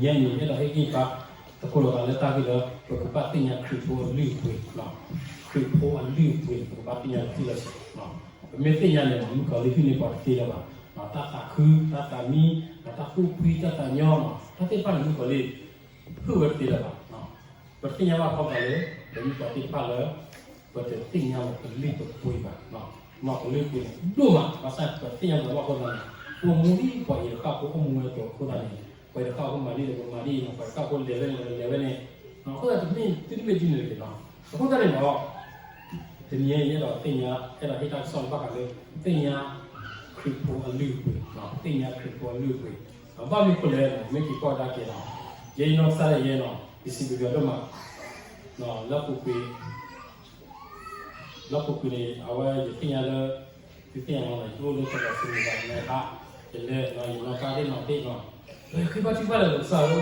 ယဲန့ၣ် ယအဲၣ်ဒိးဟ့ၣ်ဂံၢ်ဘါ သကိးလိာ်သးလၢတၢ်ဂ့ၢ်လၢ ပကဘၣ်သ့ၣ်ညါခရံာ်ဖိအလုၢ်အပှ့ၤ, ခရံာ်ဖိအလုၢ်အပှ့ၤ ပကဘၣ်သ့ၣ်ညါလီၤတံၢ်လီၤဆဲး. ပမ့ၢ်သ့ၣ်ညါန့ၣ် မုၣ်ကီၤလံၢ်ဟ့ၣ်န့ၢ်ပှၤတသ့လၢၤဘၣ်. တၢ်သးခု, တၢ်သးမံ, တၢ်သူၣ်ဖှံ, တၢ်သးညီ, တၢ်သ့ၣ်တဖၣ်န့ၣ် မုၣ်ကီၤလံၢ် ဟ့ၣ်ဝဲတသ့လၢၤဘၣ်. ပသ့ၣ်ညါဘၣ်ခီပညီလၢ ပမ့ၢ်ပှၤသ့ၣ်တဖၣ်လၢ ပတသ့ၣ်ညါလီၤပလုၢ်ပပှ့ၤဘၣ်. ပလုၢ်ပှ့ၤန့ၣ် ဒိၣ်မး ဘၣ်ဆၣ်ပသ့ၣ်ညါလီၤဘၣ်အဃိသတးန့ၣ် ပအိၣ်မူဒ်ပှၤအံၤတဃၣ်ဖိအိၣ်မူဝဲအသိးအဃိသတးန့ၣ် ပှၤတဃၣ်ဖိမၤဒ်န့ၣ် ပမၤဒ်အံၤ, ပှၤတဃၣ်ဖိလဲၤဝဲန့ၣ် ပလဲၤဝဲန့ၣ်, အဃိသတးတမ့ၢ်သုတမ့ၢ်ဒ်န့ၣ်တဂ့ၤလီၤ. အဃိသတးန့ၣ်ဒီး တနံၤအံၤ ယအဲၣ်ဒိးသ့ၣ်ညါ အဲၣ်ဒိးဟ့ၣ်တၢ်ကစီၣ်လၢဘၣ်ဃးလၢ သ့ၣ်ညါ ခရံာ်ဖိအလုၢ်အပှ့ၤ, သ့ၣ်ညါခရံာ်ဖိအလုၢ်အပှ့ၤ. ဘၣ်မနုၤအဃိလဲၣ် မ့ၢ်က့ၤကွၢ်ကဒါက့ၤလီၤ. ယဲယနီၢ်ကစၢ်ဒၣ်ယဲလီၤ ယစံးဘျုးက့ၤဒိၣ်မး လၢအပူၤကွံာ် လၢအပူၤကွံာ်န့ၣ် အဝဲယသ့ၣ်ညါလၢ သုသ့ၣ်ညါလီၤ ယတအိၣ်လၢတၢ်လီၢ်ဆူမုၢ်ဘၣ် ယဟး ယလဲၤ ယနီၢ်ကါသ့ၣ်နီၣ်သ့ၣ်နီၣ် ယဃ့ဘါထုကဖၣ်လၢကစၢ်ဧၢ,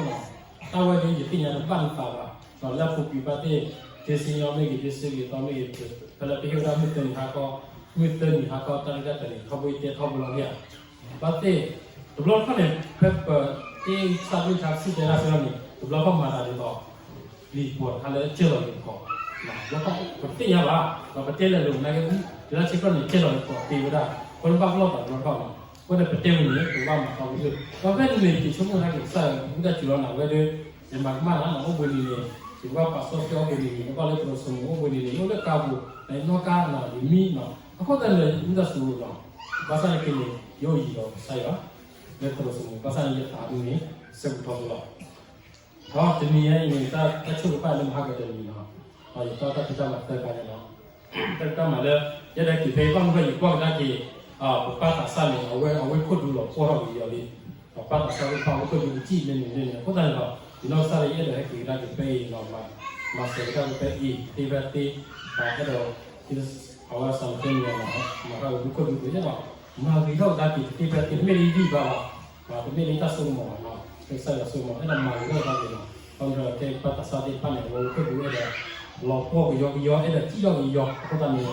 တၢ်ဝဲဒၣ်ယသ့ၣ်ညါတဘၣ်နသးဘၣ်. လၢအပူၤကွံာ်ဘၣ်သ့ၣ် တ့စံၣ်ညီၣ်မ့ၢ်ဂ့ၤ တ့စံၣ်ဂ့ၤသီမ့ၢ်ဂ့ၤ ဖဲလၢပဟ့ၣ်ဝဲဒၣ်မုၢ်သၢနံၤဟါခီ မုၢ်သၢနံၤဟါခီ တၢ်ရဲၣ်တၢ်ကျဲၤန့ၣ် ထီဘိယတဲထီဘိလီၤမ့ၢ်ဧါ. ဘၣ်သ့ၣ် တဘျီတခီၣ်န့ၣ် ဖဲပတ့စၢ်ဘုၣ်ထါစံၣ်တဲၤတၢ်ဆၢန့ၣ် တဘျီတခီၣ်မၤသးဒ်သိး လံာ်ပှီၤတခါလၢကၢၢ်လီၤလံၤကီး, ပသ့ၣ်ညါဘၣ်, ဒီးပတဲလဲၤလိာ်သနာ်က့ လၢဆ့ကီၢ်န့ၣ် ကၢၢ်လီၤလံၤကီးသ့ဝဲဒၣ်, အဃိန့ၣ်ဘၣ်ပလီၢ်သးတဘျီတခီၣ်နီၤ, အဃိန့ၣ်ပတဲဝဲန့ၣ် ပကဘၣ်မၤသီဝံၤလၢ ဒီးဖဲန့ၣ်န့ၣ် ယဆိကမိၣ်သနာ်က့ ကစၢ်ယွၤ ဝံသးစူၤလီၤနၤဝဲဒီး ယမၤကမၣ်နၤနီၤ အိၣ်ဘှံးနံၤန့ၣ် ယကဘၣ်ပာ်စီဆှံအိၣ်ဘှံးနံၤန့ၣ် ယဘၣ်လၢပဒိၣ်စိမိၣ်အိၣ်ဘှံးနံၤန့ၣ် ယအိၣ်လၢကါပူၤ နနီၢ်ကါနီၤ ယမံနီၤ အဃိသတးန့ၣ် ဝံသးစူၤလီၤ ဘၣ်ဆၣ်နာ်က့န့ၣ် ယအိၣ်ယံၤဒီးကစၢ်ယွၤ လၢပဒိၣ်စိမိၣ် ဘၣ်ဆၣ်န့ၣ်ယသးဒ်န့ၣ် ဆၢကတီၢ်ဖိလီၤ. ဒီးတနံၤအံၤန့ၣ် တၢ်ဆိၣ်ဂ့ၤဘၣ်လၢမဟါကတနံၤနီၤ, ယသီတၢ်ဖံးတၢ်မၤသၢခါန့ၣ်လီၤ. တၢ်ဖံးတၢ်မၤလၢ ယဲဒၣ်က့ၤဖဲဘၣ်မနုၤဃိယကွၢ်ကဒါက့ၤ ပပၢ်သးစၢ်န့ၣ် အဝဲအဝဲခိၣ်ဒူလီၤပှီၢ်ထီၣ်က့ၤယီၤလံ, ပပၢ်သးစၢ်ဝဲပၢ်ဝဲခိၣ်ဒူကစံၣ်န့ၣ်န့ၣ်န့ၣ် အဃိသတးန့ၣ်ဒီး ယနီၢ်ကစၢ်လၢယအဲၣ်ဒိးဟဲက့ၤကဒါက့ၤဖဲအံၤနီၤ, မၤစၢၤကဒါက့ၤဖဲအံၤ သ့ဖဲသ့ အဲၣ်ဒိး အဝဲစီၤလီၤသ့ၣ်မံၤနီၤ မၤထီၣ်ဝဲဒူခိၣ်ဒူက့ၤဒီး မၤဂ့ၤထီၣ်ကဒါက့ၤသ့ဖဲသ့ တမ့ၢ်လၢယဒံၣ်ဘၣ်ဘၣ် တမ့ၢ်လၢတၢ်စိကမီၤဘၣ်နီၤ, ကစၢ်ယွၤစိကမီၤ အဲၣ်ဒိးမၤဂ့ၤထီၣ်ကဒါက့ၤနီၤ, ဘၣ်မနုၤဒီးကဲပၢ်သးစၢ်သ့ၣ်တဖၣ်န့ၣ် အဝဲဝဲခိၣ်ဒူအဲၣ်ဒိး လီၤပှီၢ်ကယီကယီ အဲၣ်ဒိးစံၣ်ထီၣ်ကယီ အဃိသတးန့ၣ်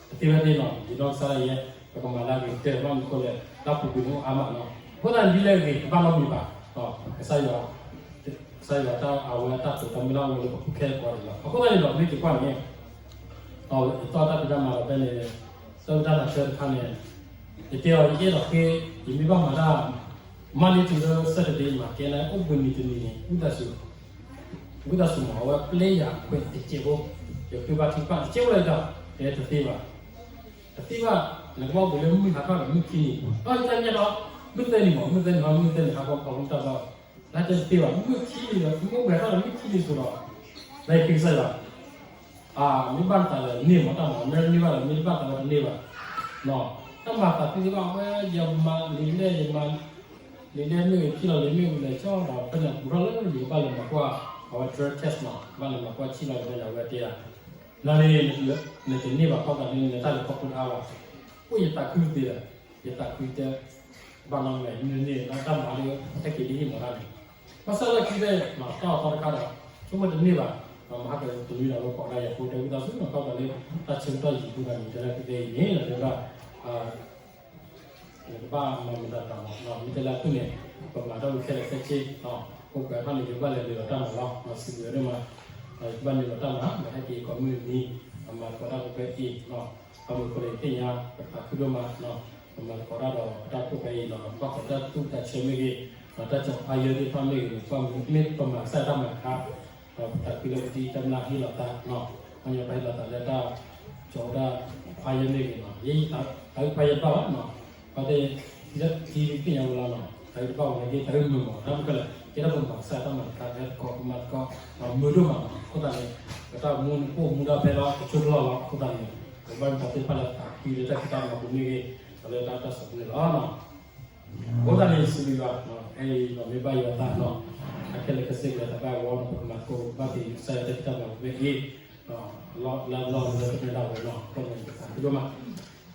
သ့ဖဲသ့နီၤ ယနီၢ်ကစၢ်ဒၣ်ယဲ ပကမၤလၢအဂ့ၤကတၢၢ် ဘၣ်မနုၤအဃိလဲၣ် လၢအပူၤကွံာ်န့ၣ်အိၣ်အါမးနီၤ, အဃိသတးန့ၣ်ဒ်လဲၣ်ဂ့ၤ တဘၣ်နီတမံၤဘၣ်, ကစၢ်ယွၤ ကစၢ်ယွၤတၢ်အဝဲတၢ်တိာ်တၢ်မုၢ်လၢ်အိၣ်လၢပခိၣ်ခဲကိးဂၤဒဲးလီၤ. အဃိသတးန့ၣ်ဒီး မ့ၢ်က့ၤကွၢ်န့ၣ် ယသီၣ်တၢ်ဖံးတၢ်မၤဒီးဖဲန့ၣ် သၢတၢ်သးဆၢတခါန့ၣ် ယတဲအီၤ ယအဲၣ်ဒိးဃ့ ယမ့ၢ်ဘၣ်မၤတၢ် Monday to Saturday မၤကဲန့ၣ် အိၣ်ဘှံးနံၤတနံၤန့ၣ် ဝံသးစူၤ ဝံသးစူၤမး အဝဲပျဲယၤခွဲးတစဲးဖိ ယဃ့ဘါထုကဖၣ်တစဲးဖိလီၤဒီး တဲတသ့ဘၣ် တသ့ဘၣ် နကဘၣ်အိၣ်ဘှံးလၢမုၢ်ဟါထီၣ်ဒီးမုၢ်ခံနံၤ ဒီးယတၢ်ညါဒီး မုၢ်သၢနံၤမး မုၢ်သၢနံၤဟီ မုၢ်သၢနံၤဟါခီ ပှၤမူတၢ်ဘၣ် နတဲတသ့ဘၣ် မုၢ်ခံနံၤဒီး မုၢ်ဘှဲးထီၣ်ဒီးမုၢ်ခံနံၤအသိးဒီး နက့ၤကစၢ်ယွၤ မ့ၢ်ဘၣ်နသးဒီးန့ၢ်မးတၢ်မၤ မ့ၢ်တန့ၢ်ဘၣ်ဒီးမ့ၢ်တဘၣ်သးဒီးတန့ၢ်ဘၣ် တၢ်မၤသးသ့သ့ၣ်ဘၣ် အဝဲယမၤလံာ်လဲၢ် ယမၤလံာ်လဲၢ်မ့ၢ်ဂ့ၤ ထံၣ်လီၤလံာ်မ့ၢ်ဂ့ၤလဲၤကၠီဒီး ဖဲန့ၣ်ပူၤထီၣ်လၢယကဘၣ်လဲၤမၤကွၢ် အဝဲ drug test မး ဘၣ်လဲၤမၤကွၢ်ထံၣ်လီၤဖဲန့ၣ် အဝဲတဲယၤ နၤန့ၣ် နတန့ၢ်ဘၣ်ခီသးန့ၣ် နတၢ်လဲၤခီဖျိတအါဘၣ် အိၣ်ယသးခုသ့ဒီး ယသးခုတဲ ဘၣ်နီတမံၤ မ့ၢ်န့ၣ် တၢ်မၤလၢ ဟဲက့ၤဒ်ဟံၣ်မၤတၢ်န့ၣ် ဘၣ်ဆၣ်လၢခံဖဲ တၢ်အီၣ်သီတခါဒီး ဆိကမိၣ်တန့ၢ်ဘၣ် မဟါကတနွံဒီး အဝဲကိးဒၣ်ယၤဖိတဲဝံသးစူၤ နီၢ်ကီၢ်သးလၢ တၢ်ဆၢကတီၢ်ယံာ်အဃိသတးန့ၣ် တဲဒၣ်ကသ့အံၤန့ၣ် တဲဝဲဒၣ် နကဘၣ်မၤမတၤတၢ်မၤ မ့ၢ်တဲလၢအခိၣ်န့ၣ် ပမၤတၢ်ဝံၤခဲလၢာ်ခဲဆ့ အိၣ်ပှဲၤထီၣ်န့ၣ် ယကဘၣ်လဲၤနုာ်လီၤတၢ်မၤလီၤ စံးဘျုးဒိၣ်မး ယကဘၣ်နုာ်လီၤတၢ်မၤ မ့ၢ်ဟဲက့ၤကိးမုၢ်နံၤ အမၤသကိးတၢ်ဖိဖဲအံၤ ဘၣ်မနုၤအဃိလဲၣ် ယသ့ၣ်ညါ ပသးခုဒိၣ်မး ပမၤသကိးတၢ်ဒီးပတၢ်ဖိဖဲအံၤဒီး ဘၣ်ဃးတၢ်သူၣ်တၢ်ဆၢမ့ၢ်ဂ့ၤ တၢ်ကစီၣ်ဖးယဲၢ်သ့ၣ်တဖၣ်မ့ၢ်ဂ့ၤန့ၣ် ပမ့ၢ်ပမၤကစၢ်တၢ်မၤတခါ ဒီးပသးခုလၢပတံၤတၢ်မျၢ်ဟ့ၣ်လီၤသး ပှၤညီပှၤဟ့ၣ်လီၤသးလၢတၢ်ကစီၣ်တၢ်ဖးယဲၢ်မ့ၢ်ဂ့ၤနီၤ ယဲယသးခုဖးယဲၢ်တဘၣ်ဘၣ်နီၤ ဘၣ်သ့ၣ် လၢတံၤသ့ၣ်ညါဝဲလီၤနီၤ သးခုတဘၣ်ဝဲန့ၣ် သးခုမုာ်မး တၢ်မုာ်ခဲလၢာ် ကဲထီၣ်ပမၤကစၢ်တၢ်မၤတခါ ဟဲသကိးပမၤသကိး မုာ်ဒိၣ်မးနီၤ အဃိသတးန့ၣ် ပတၢ်မူန့ၣ်အိၣ်မူဒၣ်ဖဲလီၤ ကဆိကလီၢ်လီၤ အဃိသတးန့ၣ် ပဘၣ်မၤသ့ၣ်တဖၣ်လၢသးခုလၢတၢ်ဖံးတၢ်မၤပူၤမ့ၢ်ဂ့ၤ ဒီးလၢတၢ်ကစီၣ်ပူၤန့ၣ်လီၤနီၤ အဃိသတးန့ၣ် စံးဘျုးယွၤ အဲၣ်ဒိးမ့ၢ်ဘၣ်ယွၤသးနီၤ အခဲလၢာ်ခဲဆ့ကလဲၤသးဘၣ်ဝဲနီၤ ပကမၤသကိးဘၣ်က့ၤကစၢ်ယွၤတၢ်ဖံးတၢ်မၤပူၤမ့ၢ်ဂ့ၤ လၢလီၢ်လၢပမ့ၢ်ဒၣ်ဝဲနီၤ အဃိန့ၣ် ယသးခုဒိၣ်မး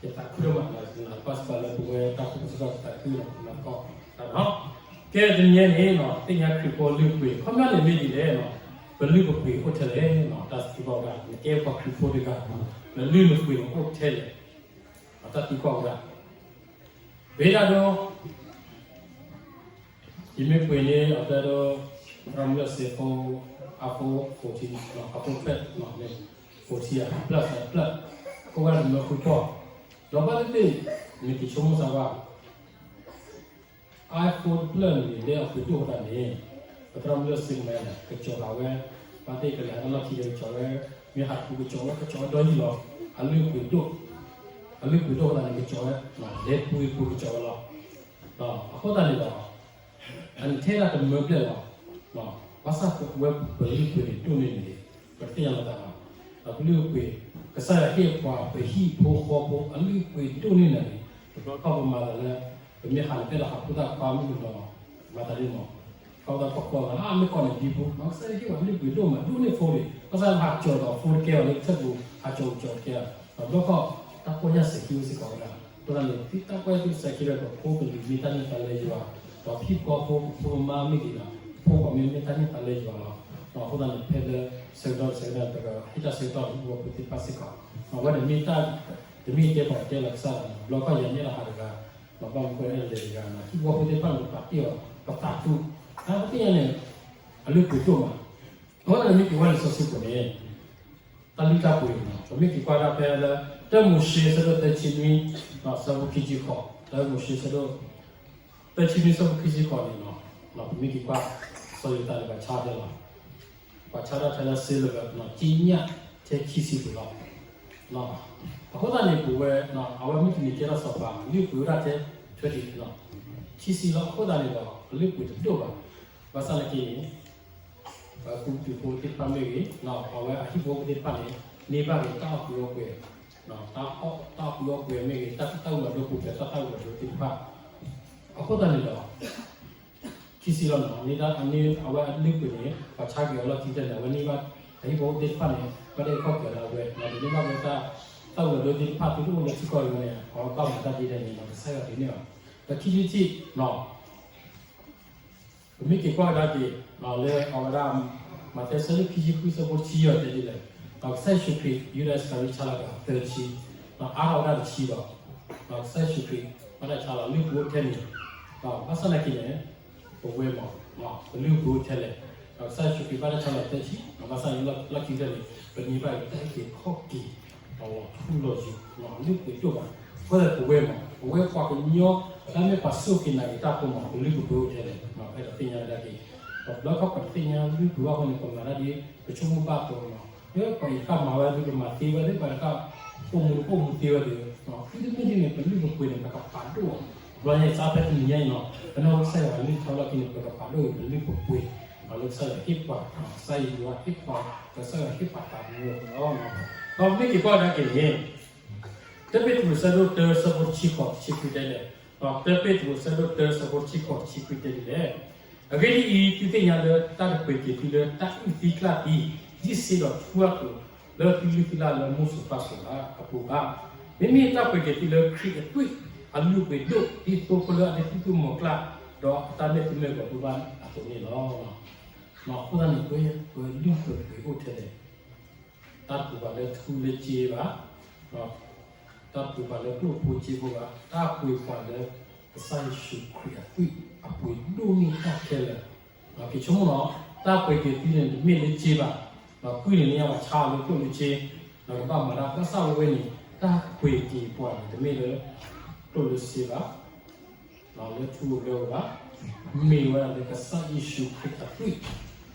ယသးခုဒိၣ်မး ပၢ်စံးပာ်လၢပဝဲတၢ်အိၣ်ဖှိၣ်စ့ၢ်ကီးသးခုနီၤ ပမၤသကိးတၢ်နီၤ ကဲတနံၤအံၤန့ၣ်နီၤ သ့ၣ်ညါခရံာ်ဖိလုၢ်ပှ့ၤ ခီပညီန့ၣ်မ့ၢ်ဒ်လဲၣ်နီၤ ပလုၢ်ပပှ့ၤအိၣ်ထဲလဲၣ်နီၤ တၢ်စံးဘၣ်ဝဲဒၣ် နကဲပှၤခရံာ်ဖိတဂၤ နလုၢ်နပှ့ၤန့ၣ်အိၣ်ထဲလဲၣ် တၢ်သံကွၢ်ဝဲဒၣ် ဝဲဒၣ်ဒီး ယမ့ၢ်ပှ့ၤန့ၣ် အတဲဒိ ရမလၢစ့ဖိ iPhone fourteen, iPhone twelve, fourteen အဖျၢၣ်သၢဖျၢၣ်, ကိးဝဲဒၣ်မၢဃုပီၢ်, ဒီးဘၣ်သ့ၣ်သ့ၣ် မ့ၢ်က့ၤဆိကမိၣ်စၢ်ဝါ iPhone တဖျၢၣ်န့ၣ် လၢအပှ့ၤဒိၣ်အသးန့ၣ် ပသရၣ်မုၣ်လၢစ့မၤန့ၣ် ကစီၤဃာ်ဝဲ, ဘၣ်သ့ၣ်ကလဲၤဟးလၢလီၢ်ခံဒီးကစီၤဝဲ, မ့ၢ်ဟးတပူၤကစီၤဝဲ ကစီၤဝဲဒီယံာ်လီၤ, အလုၢ်အပှ့ၤဒိၣ်, အလုၢ်အပှ့ၤဒိၣ်အသးန့ၣ် ကစီၤဝဲ, လဲၤပူၤပူၤကစီၤဝဲလီၤ. အဃိသတးန့ၣ်ဒီး အနထဲဒၣ်တမၢဘျဲၣ်လီၤ. ဘၣ်ဆၣ်ပဝဲပလုၢ်ပှ့ၤန့ၣ်ဒိၣ်န့ၢ်န့ၣ် ပတသ့ၣ်ညါလီၤသးဘၣ်. ဒီးပလုၢ်ပှ့ၤ ကစၢ်ယွၤဟ့ၣ်ပှၤပဟံၣ်ဖိဃီဖိ အလုၢ်ပှ့ၤဒိၣ်န့ၢ်န့ၣ်န့ၣ် တဘျီခီပမၤသးလၢ ပမ့ၢ်ဟးလၢဖဲဒီးဟးဖိသၣ်ခွါမုၣ်ကနီၤ မၤသးဒ်မး, ခီဖျိပကွၢ်ဂၤ မ့ၢ်ကီၢ်န့ၣ်ဒံဖိ ကစၢ်ယွၤဟ့ၣ်ပှၤလုၢ်ပှ့ၤဒိၣ်မး ဒိၣ်န့ၢ်ဖိန့ၣ် ဘၣ်ဆၣ်ဟးကၠီၤဒီးဖိတကဲအီၤလၢထၢၣ်ပူၤ ဟးကၠီၤကၠီၤကဲအီၤ, ဒီးဘျီခီ တၢ်ပီၢ်ယၢ်စဲၤခံအိၣ်စ့ၢ်ကီးဝဲဒၣ်. အဃိသတးန့ၣ် သုတၢ်ပီၢ်ယၢ်သုစဲၤခံဒီး ပဖိပလံၤမ့ၢ်တၢ်န့ၢ်သါလၢယွၤ, ဒီးပဟံၣ်ဖိဃီဖိ ပဖိပမါမ့ၢ်ဂ့ၤဒီး ပဖိပမါမ့ၢ်တၢ်န့ၢ်သါလၢယွၤလီၤ. အဃိသတးန့ၣ် ဖဲလၢဆၢကတီၢ်ဆၢကတီၢ် ပကဟ့ၣ်တၢ်ဆၢကတီၢ်လၢဟံၣ်ဖိဃီဖိသ့ၣ်တဖၣ်စ့ၢ်ကီး, အဝဲန့ၣ်မ့ၢ်တၢ် တမ့ၢ်တဲပှၤတဲလီၤကစၢ်လီၤ, ဘျီခီယၤန့ၣ်လီၤဟးတဂၤ, ဘၣ်မနုၤဃိလဲၣ်တဂၤန့ၣ် ဟံၣ်ဖိဃီဖိသ့ၣ်တဖၣ်န့ၣ် ပပာ်တ့ၢ်အီၤ ပသးတူၢ်, တၢ်ပသ့ၣ်ညါန့ၣ် အလုၢ်ပှ့ၤဒိၣ်မး. အဃိသတးန့ၣ်မ့ၢ်က့ၤဝဲလံာ်စီဆှံပူၤန့ၣ် တၢ်လုၢ်တၢ်ပှ့ၤန့ၣ် ပမ့ၢ်က့ၤကွၢ်ဒၣ်ဖဲလၢ တၢမိၤၡ့ဆၢဒိၣ်သၢဆံနွံ ဆၢဖိခံဆံဃိး, တၢမိၤၡ့ဆၢဒိၣ် သၢဆံနွံဆၢဖိခံဆံဃိးန့ၣ်လီၤ, ပမ့ၢ်က့ၤကွၢ် စီၤယိၤသးန့ၣ် ပှၤဆါတၢ်လီၤ, ပှၤဆါတၢ်ထဲလၢစ့လၢက က့ညၣ်ထဲခံဆံပူၤလီၤ. အဃိသတးန့ၣ် ပဝဲ အဝဲမုၢ်တနံၤကဲထီၣ်စီၤပၤ လုၢ်ပှ့ၤဝဲဒၣ်ထဲ ထဲခံဆံလီၤ. အဃိသတးန့ၣ်ဒီး ပလုၢ်ပှ့ၤတဒိၣ်ဘၣ်. ဘၣ်ဆၣ်နာ်က့န့ၣ် ပှၤကူပတူးဖိသ့ၣ်တဖၣ်မ့ၢ်ဂ့ၤ, အဝဲအဟံၣ်ဖိဃီဖိသ့ၣ်တဖၣ်န့ၣ် န့ၢ်ဘၣ်က့ၤတၢ်အီၣ်ကုးအီပှဲၤ, တၢ်အီၣ်တၢ်အီၣ်ကုးအီပှဲၤမ့ၢ်ဂ့ၤ, တၢ်သူၣ်တၢ်ဝဲၤဒိၣ်ပူၤဖျဲးတၢ်သၣ်ဝဲၤဒိၣ်သ့ၣ်တဖၣ်. အဃိသတးန့ၣ်ဒီး ခံဆံလီၤနီၤ, န့ၣ် အဝဲအလုၢ်ပှ့ၤန့ၣ် ပှၤဆါက့ၤအီၤလီၢ်ခံကတၢၢ်န့ၣ် အဝဲန့ၢ်ဘၣ် အဟံၣ်ဖိဃီဖိသ့ၣ်တဖၣ်န့ၣ် ဘၣ်ဒဲခီၣ်က့ၤအီၤလၢအဝဲ ဒီးန့ၢ်ဘၣ်ဝဲတၢ်သၣ်ဝဲၤဒိၣ်သ့ၣ်တဖၣ် သုတအိၣ်လၢထံကီၢ်အံၤန့ၣ် အဝဲဘၣ်မၤတၢ်ဒ်လဲၣ်န့ၣ် ကစၢ်ယွၤဒုးန့ၢ်အီၤ. ဒီးခံဆံတၢ်နီၤ ပမ့ၢ်က့ၤကွၢ်ကဒါက့ၤ လၢအဝဲဒၣ် မးသဲဆၢဒိၣ်ခံဆံဃုဆၢဖိတဆံယဲၢ်တဲဒ်လဲၣ်, ဒီးကစၢ်ယ့ၣ်ၡူးခရံာ် ယူဒၤစကၤရံၤဆါလီၤက့ၤသၢဆံ, ဒီးအါထီၣ်ဝဲဒၣ်တဆံဒီး ဒီးကစၢ်ယ့ၣ်ၡူးခရံာ် ဘၣ်တၢ်ဆါလီၤ လုၢ်ပှ့ၤအိၣ်ထဲန့ၣ်, ဒီးဘၣ်ဆၣ်နာ်က့န့ၣ် ပဝဲမး ပလုၢ်ပှ့ၤအိၣ်ထဲလဲၣ်, ဒီးကစၢ်ယ့ၣ်ၡူးခရံာ်ဘၣ်တၢ်ဆါလီၤသၢဆံ, ဒီးဘၣ်ဆၣ်လၢလီၢ်ခံကတၢၢ်န့ၣ် ပန့ၢ်ဘၣ်က့ၤတၢ်အုၣ်က့ၤခီၣ်က့ၤ ဒီးလီၤထူလီၤယိာ် လုၢ်ပှ့ၤဒိၣ်ဘၣ်. အဃိသတးပဝဲမး ပဝဲပှၤကညီ လၢမ့ၢ်ပှၤစူၢ်က့ၤနာ်က့ၤတၢ်ဖိမး ပလုၢ်ပှ့ၤအိၣ်ထဲလဲၣ်, အဲၣ်ဒိးသ့ၣ်ညါဝဲဒၣ်က့ၤ, ဒီးဘျီခီပတသ့ၣ်ညါလုၢ်ပှ့ၤဘၣ်အဃိန့ၣ် ပမၤတၢ်ဒ် ပဆိကမိၣ်ဘၣ်အသိးမး, လၢပှၤအံၤတဖၣ်မၤဝဲဒ်ပမၤသ့ဝဲသ့ၣ် ပှၤတဖၣ် ပိာ်မုၣ်တပိာ်မုၣ်သ့ဝဲသ့ၣ်, သုတမ့ၢ်ဒ်န့ၣ် ပလုၢ်ပပှ့ၤန့ၣ် ပကပာ်ဒိၣ်အီၤ, ဘျီညါအံၤစးဖဲတနံၤညါအံၤနီၤ ပနၢ်ဟူကစၢ်ယွၤလုၢ်ထီၣ်လီၢ်ခံန့ၣ် ပကပာ်ဒိၣ်အီၤ ပလုၢ်ပပှ့ၤ, လၢကစၢ်ယွၤဟ့ၣ်ပှၤ, ကစၢ်ယွၤဟ့ၣ်ပှၤ, ကစၢ်ယွၤဟ့ၣ်ပှၤတၢ်မူအဃိလီၤ. ဒီးမ့ၢ်က့ၤကွၢ်ကဒါက့ၤန့ၣ် တၢပ့းတရူးဆၢဒိၣ်တၢဆၢဖိတဆံဃိးတဆံခွံတဲလဲၣ်, တၢပ့းတရူးဆၢဒိၣ်တၢဆၢဖိတဆံဃိးတဆံခွံတဲဒ်လဲၣ်, အဂ့ၢ်ဒ်အံၤ သုသ့ၣ်ညါလၢတၢ်တပှ့ၤက့ၤသုလၢတၢ်အုၣ်သံကျၢ်သံ ဒ်စ့ဒီးထူအသိး လၢသုလုၢ်သုလၢ်လၢမူစိၤပၢ်စိၤအပူၤဘၣ်. မ့မ့ၢ်တၢ်ပှ့ၤက့ၤသုလၢခရံာ်အသွံၣ်အလုၢ်အပှ့ၤဒိၣ် ဒ်သိဖိလၢအတသူၣ်မီၤကျၢ် ဒီးအတၢ်မဲာ်သူမဲာ်ဂီၤဒိၣ်ဘၣ်အသိးန့ၣ်လီၤ. အဃိသတးန့ၣ် ပဝဲပလုၢ်ပပှ့ၤအိၣ်ထဲလဲၣ် တၢ်တပှ့ၤပှၤလၢထူလၢစ့ဘၣ်, တၢ်တပှ့ၤပှၤလၢကျိၣ်ဖိစ့ဖိဘၣ်, တၢ်ပှ့ၤပှၤလၢကစၢ်ယ့ၣ်ၡူးခရံာ်အသွံၣ်အပှ့ၤဒိၣ်န့ၢ်တၢ်ခဲလၢာ်. ကဆိကမိၣ်လီၤ, တၢ်ပှ့ၤက့ၤသုန့ၣ် တမ့ၢ်လၢစ့ဘၣ်, ဒီးကွံာ်န့ၣ် မ့ၢ်အဝဲဆါလၢကျိၣ်လၢစ့, ဒီးကဘၣ်မၤတၢ်ဘၣ်ဆၣ်ဝဲန့ၣ် တၢ်ပှ့ၤက့ၤပှၤန့ၣ် တမ့ၢ်လၢကျိၣ်လၢစ့ဘၣ် လၢထူလၢဘၣ်, မ့ၢ်ဝဲဒၣ်လၢကစၢ်ယ့ၣ်ၡူးခရံာ်အသွံၣ်,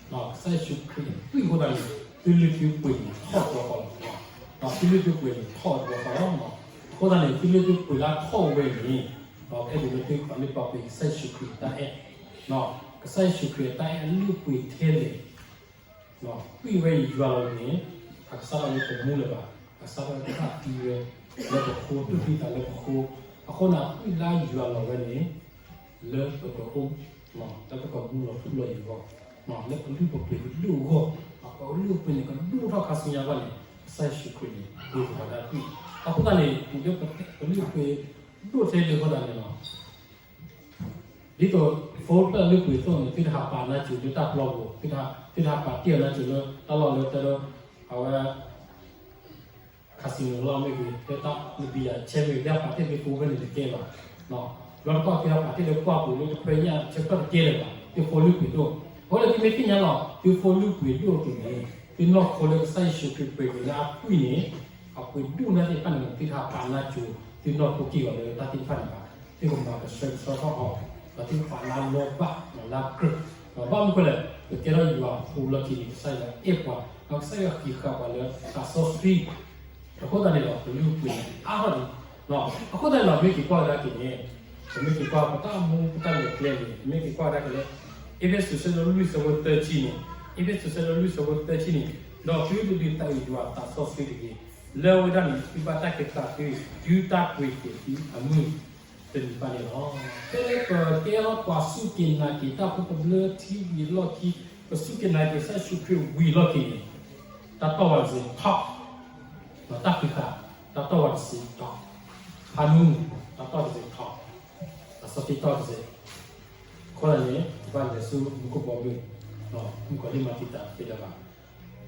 ကစၢ်ယ့ၣ်ၡူးခရံာ်အသွံၣ်အဃိသတးန့ၣ် သုလုၢ်သုပှ့ၤန့ၣ်ထီၣ်တဘျီဃီလီၤ. သုလုၢ်သုပှ့ၤန့ၣ်ထီၣ်တဘျီဃီလီၤ. အဃိသတးန့ၣ် သုလုၢ်သုပှ့ၤလၢထီၣ်ဝဲန့ၣ် အဲၣ်ဒိးလၢသုပာ်လုၢ်ပာ်ပှ့ၤကစၢ်ယ့ၣ်ၡူးခရံာ်တၢ်အဲၣ်, ကစၢ်ယ့ၣ်ၡူးခရံာ်တၢ်အဲၣ်အလုၢ်အပှ့ၤထဲလဲၣ် သွံၣ်ဝဲယွၤလီၤန့ၣ် အကစၢ်ဒၣ်ဝဲတမူလၢၤဘၣ်, အကစၢ်ဒၣ်ဝဲတဘၣ်သံဝဲ လၢပဃိ တူၢ်သံသးလၢပဃိ, အဃိန့ၣ် အသွံၣ်လၢယွၤလီၤဝဲန့ၣ် လၢပကအိၣ် လၢပကမူလီၤထူလီၤယိာ်အဂီၢ်, လၢပလုၢ်ပပှ့ၤကဒိၣ်အဂီၢ်, ပလုၢ်ပပှ့ၤန့ၣ် ကဒိၣ်ထီၣ်ခါဆူညါဘၣ်န့ၣ် ကစၢ်ယ့ၣ်ၡူးခရံာ်န့ၣ် ပှ့ၤက့ၤပှၤတၢ်သွံၣ်, အဃိသတးန့ၣ် ပှၤလၢပလုၢ်ပှ့ၤဒိၣ်ထဲလဲၣ်အဃိသတးန့ၣ်လီၤ. ဒ်သိး phone ဖျၢၣ်လုၢ်ပှ့ၤသိးန့ၣ် သုတဟးပာ်နါစိၤလၢတၢ်ပျီပူၤ, သုတဟးပာ်တ့ၢ်အီၤနါစိၤလၢ တၢ်လီၢ်လၢတၢ်ဒီး အဝဲ casino လီၢ်မ့ၢ်ဂ့ၤ, လၢတၢ်လၢဘံယၤဆဲးမ့ၢ်ဂ့ၤ, သုဟးပာ်တ့ၢ်သု phone ဖဲန့ၣ်တကဲဘၣ်. လီၤတကီၢ်ကဲထီၣ်ပှၤတ့ၢ်လၢပှၢ်ပူၤလၢတခွဲညၣ်ဆၢကတီၢ်တကဲလၢၤဘၣ်, သုဖိလုၢ်ပှ့ၤဒိၣ်, အဃိန့ၣ်သုမ့ၢ်သ့ၣ်ညါလီၤ သုဖိလုၢ်ပှ့ၤဒိၣ်အသိးန့ၣ်, သုနီၢ်ခိလၢကစၢ်ယ့ၣ်ၡူးခရံာ်ပှ့ၤက့ၤလၢအသွံၣ်န့ၣ်, အပှ့ၤဒိၣ်န့ၢ်သ့ၣ်တဖၣ်န့ၣ် သုတဟးပာ်နါစိၤ သုနီၢ်ခိက့ၢ်ဂီၤလၢတၢ်သ့ၣ်တဖၣ်န့ၣ်ဘၣ်, သုကမၤကဆှဲကဆှီထီၣ်အီၤ, ဒီးသုကပာ်လၢလီၤဘၣ်လၢကြၢး, ဒီးဘၣ်မနုၤဃိလဲၣ်, ပကဲထီၣ်ယွၤအဖိလီၢ်ခံန့ၣ် ကစၢ်ယွၤအဲၣ်ပှၤ, ဒီးကစၢ်ယွၤဟံးဃာ်ပှၤလၢသးစီဆှံ အဃိသတးန့ၣ်ဒီး ပလုၢ်ပှ့ၤအါထီၣ်ဒံး, အဃိသတးန့ၣ်ဒီး မ့ၢ်က့ၤကွၢ်ကဒါက့ၤန့ၣ်, ပမ့ၢ်က့ၤကွၢ်ပတၢ်မူပတၢ်လဲၤကျဲန့ၣ် ပမ့ၢ်က့ၤကွၢ်ကဒါက့ၤလၢ အ့းဖ့းစူး အဆၢဒိၣ်လွံၢ် အဆၢဖိသၢဆံန့ၣ်, အ့းဖ့းစူး အဆၢဒိၣ်လွံၢ် အဆၢဖိသၢဆံန့ၣ်, ဒီးသုတဒုးသးအုးယွၤအသးစီဆှံတဂ့ၤ, လၢအဝဲဒၣ်န့ၣ် သုဘၣ်တၢ်ကဲသးသု ဒုးတၢ်ပှ့ၤက့ၤသုအမုၢ်တနံၤဘၣ်န့ၣ်လီၤ. ဖဲလၢပကဲထီၣ်ပှၤစူၢ်က့ၤနာ်က့ၤတၢ်ဖိတဘျၢထံဝံၤအလီၢ်ခံ, ပစူၢ်က့ၤနာ်က့ၤကစၢ်ယ့ၣ်ၡူးခရံာ်ဝံၤအလီၢ်ခံန့ၣ်, တၢ်တီၢ်ဝဲတစ့းထီၣ်, ဒီးတၢ်ဃံးဃာ်, တၢ်တီၢ်ဝဲတစ့းထီၣ်, ဖးနူ, တၢ်တီၢ်တစ့းထီၣ်, သးစီဆှံတီၢ်တစ့း, အဃိသတးန့ၣ် ပဘၣ်လဲၤဆူမူခိၣ်ဘီမုၢ်, မုၣ်ကီၤလံၢ်မၤတံာ်တာ်သ့လၢၤဘၣ်.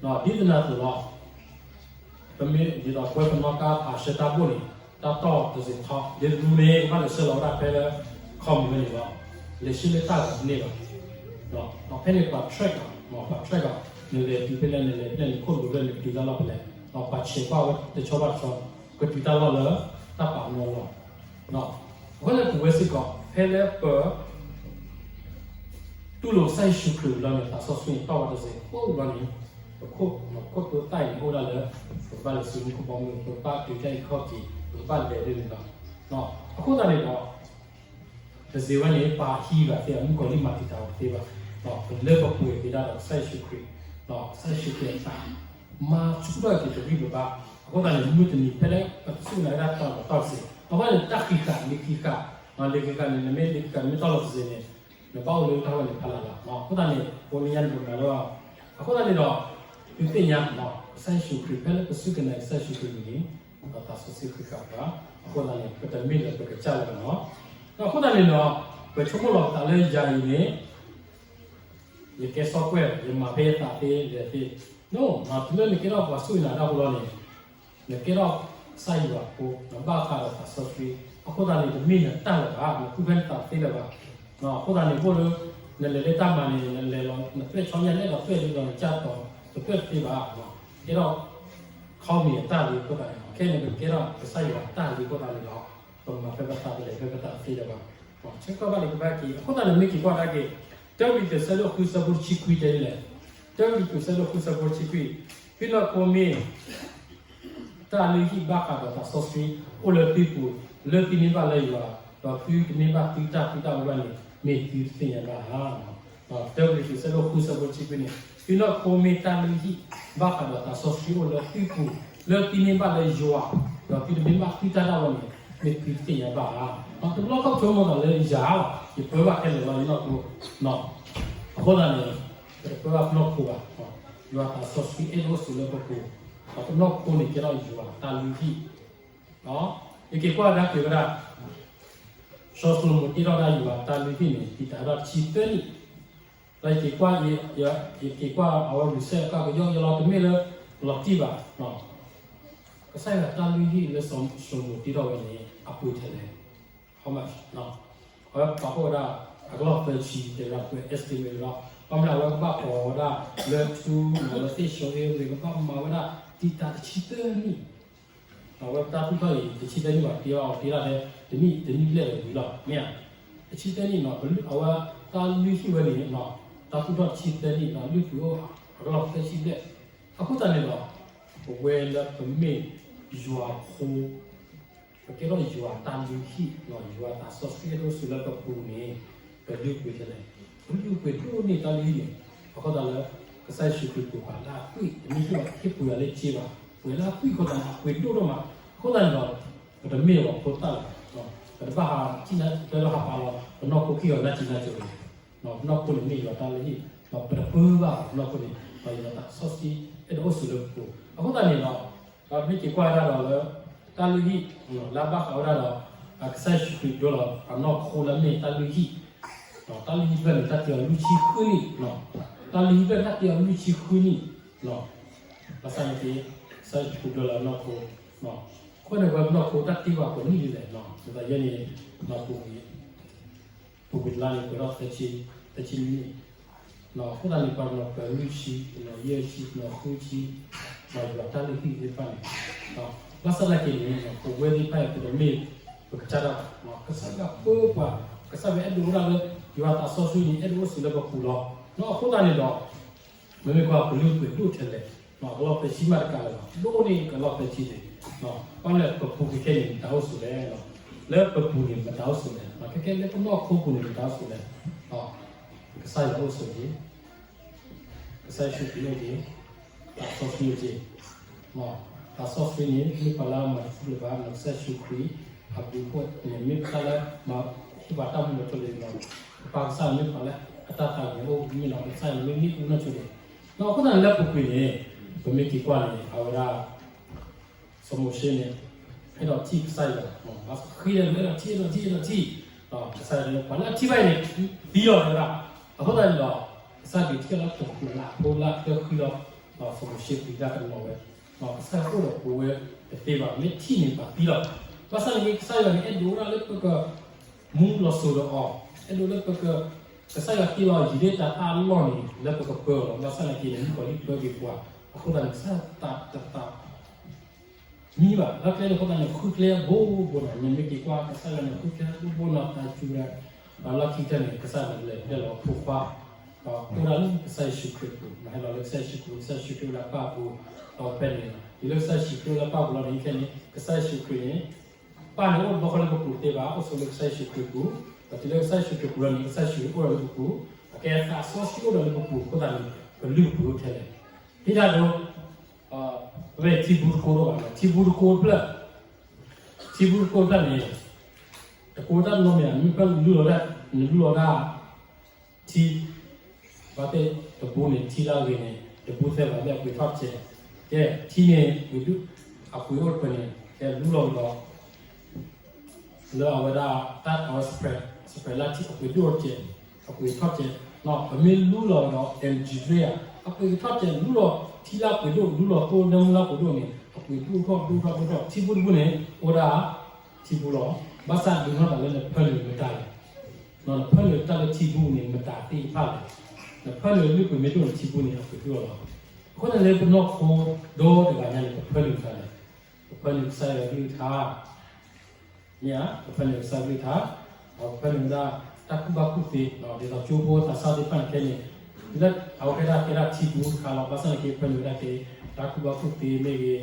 ဒ်သနၤအသိးလီၤ. ပမ့ၢ်ဒ်သိးပဝဲပနီၢ်ကါဖးဆၢတၢ်ဘိၣ်န့ၣ်, တၢ်တီၢ်တစ့းထီၣ် ဒ်တမူန့ၣ် ကဘၣ်လဲၤဆှၢလီၤဝဲဒၣ်ဖဲလၢ ခီမီၤန့ၣ်လီၤ. လဲၤဆှၢလၢတၢ်ဂီၤတန့ၢ်ဘၣ်. ဒီးဖဲန့ၣ်ပှၤ track အီၤ, ပှၤ track အီၤ, နလဲၤတုၤဖဲလဲၣ် နလဲၤဖဲလဲၣ် နခိၣ်လိၤဖဲလဲၣ် နကတုၤတၢ်လီၢ်ဖဲလဲၣ်, ဒီးပှၤဆဲးကွၢ်ဝဲတဆီဘၣ်တဆီ, ကတုၤတၢ်လီၢ်လၢတၢ်ပာ်ပနီၣ်လီၤ. အဃိန့ၣ်ပဝဲစ့ၢ်ကီး ဖဲလၢပ တူၢ်လိာ်ကစၢ်ယ့ၣ်ၡူးခရံာ်လီၤန့ၣ် သးစီဆှံန့ၣ်တီၢ်ဝဲတစ့း အိၣ်လီၤန့ၣ်, ပခိၣ်, ခိၣ်တိသၣ်အံၤန့ၣ်အိၣ်ဒၣ်လၢ ပကဘၣ်လဲၤဆူမူခိၣ်ဘီမုၢ်, ပကဘၣ်တုၤတၢ်အံၤခီၣ်က့ၤ, ပကဘၣ်လဲၤဒ်န့ၣ်လီၤ. အဃိသတးန့ၣ်ဒီး တစ့းဝဲန့ၣ် ပှၤဟံးဂၤသ့ မုၣ်ကီၤလံၢ်မၤတံာ်တာ်ဝဲတသ့ဘၣ်. ပလၢပပှဲၤက့ၤဒၣ်ဒီးကစၢ်ယ့ၣ်ၡူးခရံာ်, ကစၢ်ယ့ၣ်ၡူးခရံာ်အသး မၤဆူၣ်ထီၣ်က့ၤပဂံၢ်ပဘါ. အဃိသတးန့ၣ် မုၢ်တနံၤဖဲလၢပစူၢ်နာ်က့ၤတၢ်တီၢ်လီၤတီၢ်တစ့း, အဃိန့ၣ် တၢ်ဃံးဃာ် လံာ်ဃံးဃာ်, လံာ်ဃံးဃာ်န့ၣ် နမ့ၢ်လံာ်ဃံးဃာ်မ့ၢ်တီၢ်လီၤတစ့းန့ၣ်, နဘၣ်အိၣ်လၢတၢ်ဝဲန့ၣ်ဖးလၢ်လီၤ. အဃိသတးန့ၣ် ပဝဲနံၤညါန့ၣ် ပမၤလၢ အဃိသတးန့ၣ်ဒီး သုသ့ၣ်ညါ ကစၢ်ယ့ၣ်ၡူးခရံာ် ဖဲလၢပစူၢ်က့ၤနာ်က့ၤကစၢ်ယ့ၣ်ၡူးခရံာ်န့ၣ်, ဒီးသးစီဆှံဃံးဃာ်ပှၤ, အဃိသတးန့ၣ် ပတမ့ၢ်လၢပကစၢ်လၢၤဘၣ်နီၤ. ဒီးအဃိသတးန့ၣ်ဒီး ပဆိကမိၣ်လီၤပသးလၢယၤအံၤန့ၣ် ယကဲစီကွဲၢ် ယမၤဖဲယသးသ့လဲၣ်သ့, တုၤလၢနကဲထီၣ်ပှၤစူၢ်က့ၤနာ်က့ၤတၢ်ဖိလီၤန့ၣ်, နကဲထီၣ်ကစၢ်ယွၤအဖိ, နဘၣ်ဃးဒီးသးစီဆှံ, အဃိသတးန့ၣ် တမ့ၢ်နတၢ်လၢၤဘၣ်, နသူၣ်ဖဲနသးသ့လၢၤဘၣ်. အဃိသတးန့ၣ် အိၣ်လၢ နလဲၤလၢတၢ်မၤန့ၣ် နလဲၤလီၤ နသွဲၣ်ဆီညၣ်လဲၣ်ဒီးသွဲၣ်လံဒီးနကၢ်တီၤ တသွဲၣ်တသ့ဘၣ်, ကဲထီၣ် ခီမ့ၢ်အတၢ်လံအဃိသတးန့ၣ် ခဲအံၤန့ၣ် ပကဲထီၣ်ကစၢ်ယွၤအတၢ်လံအဃိသတးန့ၣ်ဒီး ပမၤဖဲပသးတလဲၤဖဲပသးသ့လၢၤဘၣ်. ဆၢကတီၢ်ဘၣ်လံကဘၣ်က့ၤ အဃိသတးန့ၣ် မ့ၢ်က့ၤကွၢ်ကဒါက့ၤ တၢကရံၣ်သူး အဆၢဒိၣ်ဃုဆၢဖိတဆံခွံတဲဒ်လဲၣ်. တၢကရံၣ်သူး အဆၢဒိၣ်ဃုဆၢဖိတဆံခွံ, သုနီၢ်ခိမ့ၢ် တၢ်လုၢ်ဟံၣ်ဘၣ်ဃးဒီးသးစီဆှံ အိၣ်လၢသုပူၤ, လၢသုန့ၢ်ဘၣ်လၢယွၤ, ဒီးသုတန့ၢ်ဘၣ်သုတၢ်သုတၢ်ဝဲဘၣ်န့ၣ် မ့ၢ်သုတသ့ၣ်ညါဘၣ်ဧါ. တၢကရံၣ်သူး အဆၢဒိၣ်ဃုဆၢဖိတဆံခွံန့ၣ် သုနီၢ်ခိမ့ၢ်တၢ်လုၢ်ဟံၣ် ဘၣ်ဃးဒီးသးစီဆှံအိၣ်လၢသုပူၤ, လၢသုန့ၢ်ဘၣ်လၢယွၤ, ဒီးသုတန့ၢ်ဘၣ်သုတၢ်ဒၣ်ဝဲန့ၣ် မ့ၢ်သုတသ့ၣ်ညါဘၣ်ဧါ. တဘျီခီၣ်ဆိကမိၣ်သးလၢယၤလီၤ, ယပၢဘၣ်ခဲလၢာ်လီၤယနီၢ်ခိ, အဃိသတးန့ၣ် ပတပၢဘၣ်ပနီၢ်ခိဘၣ်, ယွၤသးစီဆှံအဲၣ်ဒိးအိၣ်ဆိးလၢပပူၤ, ဒီးပနီၢ်ခိန့ၣ်ကဲထီၣ်ယွၤတၢ်လုၢ်ဟံၣ် ယက့ၤကွၢ်ကဒါက့ၤဝဲဒၣ် စီၤၡလိၤမိၤတ့ထီၣ်ဒၣ်ယွၤတၢ်လုၢ်ဟံၣ်န့ၣ် တံာ်တာ်ဒၣ်တဆံသၢနံၣ်, ဒီးယက့ၤကွၢ်, ယက့ၤကွၢ်အဝဲ research ကကယီကယီလီၤ တမ့ၢ်လၢ လီၤတံၢ်ဘၣ်, ကစၢ်ယွၤတၢ်လုၢ်ဟံၣ်လၢစီၤၡလိၤမိၤတ့ထီၣ်ဝဲန့ၣ် အပှ့ၤထဲလဲၣ် how much အဝဲပာ်ဖှိၣ်ဝဲဒၣ် အကလီၢ်သၢဆံတဲဝဲဒၣ် ပှဲၤ estimate လီၤ. ဘၣ်မနုၤအဝဲကဘၣ်ကိးဝဲဒၣ်လၢထူ လၢသ့ၣ်ၡိအ့ရ့ၣ် ကဘၣ်မၤဝဲဒၣ် တံာ်တာ်တဆံသၢနံၣ်, အဝဲတၢ်သူၣ်ထီၣ်အံၤ တဆံသၢနံၣ်ဘၣ် တ့ထီၣ်အီၤတ့ထီၣ်ထဲ တနံၣ် တနံၣ်ဘျဲၣ်လၢဝံၤလီၤ မ့ၢ်ဧါ. တဆံသၢနံၣ်နီၤ အဝဲတၢ်လုၢ်ဟံၣ်ဝဲန့ၣ် တၢ်သူၣ်ထီၣ်တဆံသၢနံၣ် လုၢ်ကွံာ်အိၣ်အကလီၢ်သၢဆံဘျဲၣ်. အဃိသတးန့ၣ်ဒီး ပဝဲလၢပမ့ၢ်ယွၤဖိ ပကဲထီၣ်ယွၤတၢ်လုၢ်ဟံၣ် ယွၤသးစီဆှံအဲၣ်ဒိးအိၣ်ဆိးလၢပပူၤန့ၣ် ပလုၢ်ပှ့ၤထဲလဲၣ်, ပလုၢ်ပှ့ၤဒိၣ်န့ၢ်တၢ်လုၢ်ဟံၣ်န့ၣ် အဃိသတးလၢ ကစၢ်ယ့ၣ်ၡူးခရံာ်ပှ့ၤပှၤလၢအသွံၣ် တမ့ၢ်ဟ့ၣ်ပှ့ၤယၤလၢစ့ဘၣ်, ပှ့ၤလၢအသွံၣ်အဃိသတးန့ၣ် အပှ့ၤဒိၣ်ဒိၣ်မး, အဃိသတးန့ၣ်ဒီး ပတမ့ၢ်ပှၤဖိသၣ်လၢၤဘၣ်, ပတဘၣ်ဟးထံၣ်နၢ်တၢ်လီၢ်ဟးပာ်လီၤ ပနီၢ်ခိခံဂၤနၢ်စံနၢ်စိၤန့ၣ် ပနီၢ်ခိန့ၣ်မ့ၢ်ယွၤတၢ်လုၢ်ဟံၣ်, ပတပၢဘၣ်ပနီၢ်ခိန့ၣ် ယွၤသးစီဆှံအဲၣ်ဒိးအိၣ်ဆိးလၢပပူၤ, အဃိသတးန့ၣ်ဒီး ဒီးမ့ၢ်က့ၤကွၢ်ဝဲဒၣ်ဒီးလၢ တၢ်လုၢ်ဟံၣ် လၢအဘၣ်ဃးဝဲဒၣ်ဒီး ကစၢ်ယ့ၣ်ၡူးခရံာ်ဒိလီၤအနီၢ်ခိလၢအမ့ၢ်တၢ်လုၢ်ဟံၣ်, တၢ်လုၢ်ဟံၣ်တဖျၢၣ်န့ၣ် တၢ်တ့အီၤလွံၢ်ဆံဃုနံၣ်, တၢ်လုၢ်ဟံၣ်တဖျၢၣ်န့ၣ် တၢ်တ့အီၤလွံၢ်ဆံဃုနံၣ်, ဘၣ်ဆၣ်န့ၣ်က့ၤ ကစၢ်ယ့ၣ်ၡူးခရံာ်ဒိလီၤအနီၢ်ခိ, အဃိန့ၣ် ပဝဲပနီၢ်ခိတၢ်တ့ဘၣ်ကိးနံၣ်ဒ်လဲၣ်, ဒ်သိးယဲန့ၣ် ပူၤကွံာ် ပူၤကွံာ်တလါန့ၣ် ပှဲၤထီၣ်သၢဆံ, သၢဆံနံၣ်, အဃိသတးန့ၣ် ပှၤကညီပှဲၤလွံၢ်ဆံ, ယဲၢ်ဆံ, ဃုဆံ, ယွၤတၢ်လုၢ်ဟံၣ်သ့ၣ်တဖၣ်န့ၣ်, ဘၣ်ဆၣ်သနာ်က့န့ၣ် ပဝဲသ့ၣ်တဖၣ်အံၤ ပတမ့ၢ်ပကစၢ်ဒၣ်ဘၣ်, ကစၢ်ယွၤပၢပှၤ, ကစၢ်ယွၤအဲၣ်ဒိးဝဲဒၣ်လၢ ယွၤသးစီဆှံန့ၣ် အဲၣ်ဒိးအိၣ်ဆိးလၢပပူၤလီၤ. အဃိသတးန့ၣ်ဒီး မ့မ့ၢ်ကွၢ်ပလုၢ်ပှ့ၤဒိၣ်ထဲလဲၣ်, ကလီၢ်သၢဆံမးတကးလၢၤဘၣ်, ဒိၣ်န့ၢ်ကလီၢ်သၢဆံန့ၣ်, ဘၣ်လၢပပူၤကွံာ်ခဲန့ၣ် မတၤအိၣ်ဆိးလဲၣ်, လၢပပူၤန့ၣ် မတၤအိၣ်ဆိးလဲၣ်, ခဲကဲလၢပနီၢ်ခိပူၤန့ၣ် မတၤအိၣ်ဆိးလဲၣ်, ကစၢ်ယွၤအိၣ်ဆိးက့ၤ, ကစၢ်ယ့ၣ်ၡူးခရံာ်အိၣ်က့ၤ, သးစီဆှံအိၣ်က့ၤ, သးစီဆှံန့ၣ် မ့ၢ်ပှၤလၢအမၤတသ့လၢၤဘၣ်, ကစၢ်ယ့ၣ်ၡူးခရံာ် အဘျုးအဖှိၣ်န့ၣ် မ့ၢ်ပှၤလၢမၤဟ့ၣ်ပှၤတၢ်မူလီၤထူလီၤယိာ်လီၤ, ပပၢ်ကစၢ်န့ၣ်မ့ၢ်ပှၤလၢအတၢ်သးဂ့ၤအိၣ်မ့ၢ်နီၤ, ကစၢ်ယွၤန့ၣ်မ့ၢ်မ့ၣ်အူနီၢ်ဆိန့ၣ်, ဒီးအဃိသတးန့ၣ်လၢပူၤကွံာ်န့ၣ်, ပမ့ၢ်က့ၤကွၢ်န့ၣ် အဝဲဒၣ် စီၤမိၤၡ့န့ၣ် အဲၣ်ဒိးထံၣ်ကစၢ်ယွၤ, ဘၣ်ဆၣ်ဃ့ဒီး အဲၣ်ဒိးထံၣ် အဲၣ်ဒိးထံၣ် အဲၣ်ဒိးထံၣ်, ကစၢ်ယွၤန့ၣ် ပှၤလၢအထံၣ်ဘၣ်အံၤန့ၣ် သံလီၤဝဲဒၣ်, အဃိသတးန့ၣ်ဒီး ကစၢ်ဒုးထံၣ်လၢတၢ်ကလးဖိလၢအကျၢဃံလီၤ, စီၤမိၤၡ့ပျံၤတၢ်ကနီၤဝဲ, ကစၢ်ယွၤအိၣ်ဒီးပဝဲတသ့ဘၣ်, မ့ၢ်ထံၣ်န့ၣ်ပှၤသံလီၤ, ဘၣ်ဆၣ်န့ၣ်က့ ကစၢ်ယွၤန့ၣ် အဲၣ်ဒိးဝဲဒၣ်လၢပက မူလီၤစိၤဒီးအီၤ, အဲၣ်ဒိးလၢပက, ကစၢ်ယွၤတ့လီၤယံာ်ဒၣ်တၢ်အါလီၢ်န့ၣ် လၢပကပၢအီၤလီၤ, ဘၣ်ဆၣ်သနာ်က့န့ၣ် မုၣ်ကီၤလံၢ်ပၢက့ၤပှၤ, အဃိသတးန့ၣ် ကစၢ်ယွၤတသးမံဘၣ်, လၢကျဲန့ၣ်အဃိသတးန့ၣ် ဃုကျဲဘိဘိနီၤ, နမ့ၢ်က့ၤကွၢ် ကစၢ်ယွၤန့ၣ် ဃုကျဲဘိဘိနီၤ, တၢ်စူၤရၤ, ဒီးလီၢ်ခံကတၢၢ်န့ၣ် ကစၢ်ယွၤန့ၣ် လဲၤပျဲလီၤအဖိခွါ ဒီးအိၣ်ဒၣ်လၢကစၢ်ယ့ၣ်ၡူးခရံာ်အပူၤ, ဟဲလီၤလၢကစၢ်ယ့ၣ်ၡူးခရံာ်, ကစၢ်ယ့ၣ်ၡူးခရံာ်အိၣ်လၢအပၢ်အပူၤ, ဒီးဖဲန့ၣ် တုၤလၢကစၢ်ယ့ၣ်ၡူးခရံာ်အိၣ်လၢအပၢ်အပူၤလီၤန့ၣ် ခဲန့ၣ် ကစၢ်ယ့ၣ်ၡူးခရံာ်န့ၣ် ပၢ်န့ၣ်အိၣ်တဘျီဃီလၢပပူၤတသ့ဘၣ်, အိၣ်ဆိးလၢကစၢ်ယ့ၣ်ၡူးခရံာ်အပူၤ, ဒီးတုၤလၢကစၢ်ယ့ၣ်ၡူးခရံာ်အပူၤလီၤန့ၣ် ကစၢ်ယ့ၣ်ၡူးခရံာ်အိၣ်ဒီးလၢပပူၤ, အကဲသးစီဆှံအိၣ်ဒီးလၢပပူၤအဃိသတးန့ၣ် ပလုၢ်ပပှ့ၤအိၣ်ထဲလဲၣ်, ဒ်တၢ်ဒိ ပဝဲထံပူတကိးဒိၣ်ဘၣ်, ထံပူတကိးတဖျၢၣ်, ထံပူတကိးတဖျၢၣ်န့ၣ် တကိးတၢ်တနီၤမ့ၢ်ဧါ, မ့ၢ်ဖဲနလူလီၤဒၣ်, နလူလီၤဒၣ် ထံ, ဘၣ်သ့ၣ်တပူန့ၣ် ထံလၢအဂ့ၤန့ၣ် တပူသၢဘၣ်သ့ၣ်အပှ့ၤထီၣ်တကဲး, ကဲထံန့ၣ် ပှ့ၤဒိၣ်, အပှ့ၤအိၣ်တပှဲၤန့ၣ် ကဲလူလီၤဒီး လၢအဝဲဒၣ်တၢ်အဝဲ spread, spread လၢထံအပှ့ၤဒိၣ်တကဲး, အပှ့ၤထီၣ်တကဲး, ပမ့ၢ်လူလီၤဒီး MG တြ့ဧါ, အပှ့ၤကထီၣ်တကဲး လူလီၤ, ထံလၢအပှ့ၤဒိၣ် လူလီၤသိနၢမူလၢအပှ့ၤဒိၣ်န့ၣ် အပှ့ၤဒိၣ်ထီၣ်ဒိၣ်ထီၣ်ဒိၣ်ထီၣ်, ထံပူတပူန့ၣ် အိၣ်ဒၣ် ထံပူလီၤ, ဘၣ်ဆၣ်ဒုးထီၣ်သးလၢနဖၢနုာ်မတၤလဲၣ်, နဖၢနုာ်တၢ်လၢထံပူန့ၣ် မတၤသ့ၣ်တဖၣ်လဲၣ်, နဖၢနုာ်လုၢ်ပှ့ၤမ့ၢ်ဒိၣ်န့ၣ် ထံပူန့ၣ် အပှ့ၤဒိၣ်လီၤ, အဃိန့ၣ်လၢပနီၢ်ခိဒီတဂၤညါန့ၣ် ပဖၢနုာ်မတၤလဲၣ်, ပဖၢနုာ်ကစၢ်ယွၤကလုၢ်ကထါ မ့ၢ်ဧါ, ပဖၢနုာ်ကစၢ်ယွၤကလုၢ်ကထါ, ဒီးပဖၢနုာ်ဝဲဒၣ်တၢ်ကူၣ်ဘၣ်ကူၣ်သ့, ဒ်သိးကၠိဖိသးစၢ်သ့ၣ်တဖၣ်န့ၣ်ခဲန့ၣ်, လၢအဝဲကဲဒၣ်ကဲဒၣ်ထံပူတခါလီၤ, ဘၣ်ဆၣ်န့ၣ်က့ ပဖၢနုာ်ဝဲဒၣ်က့ တၢ်ကူၣ်ဘၣ်ကူၣ်သ့မ့ၢ်ဂ့ၤ,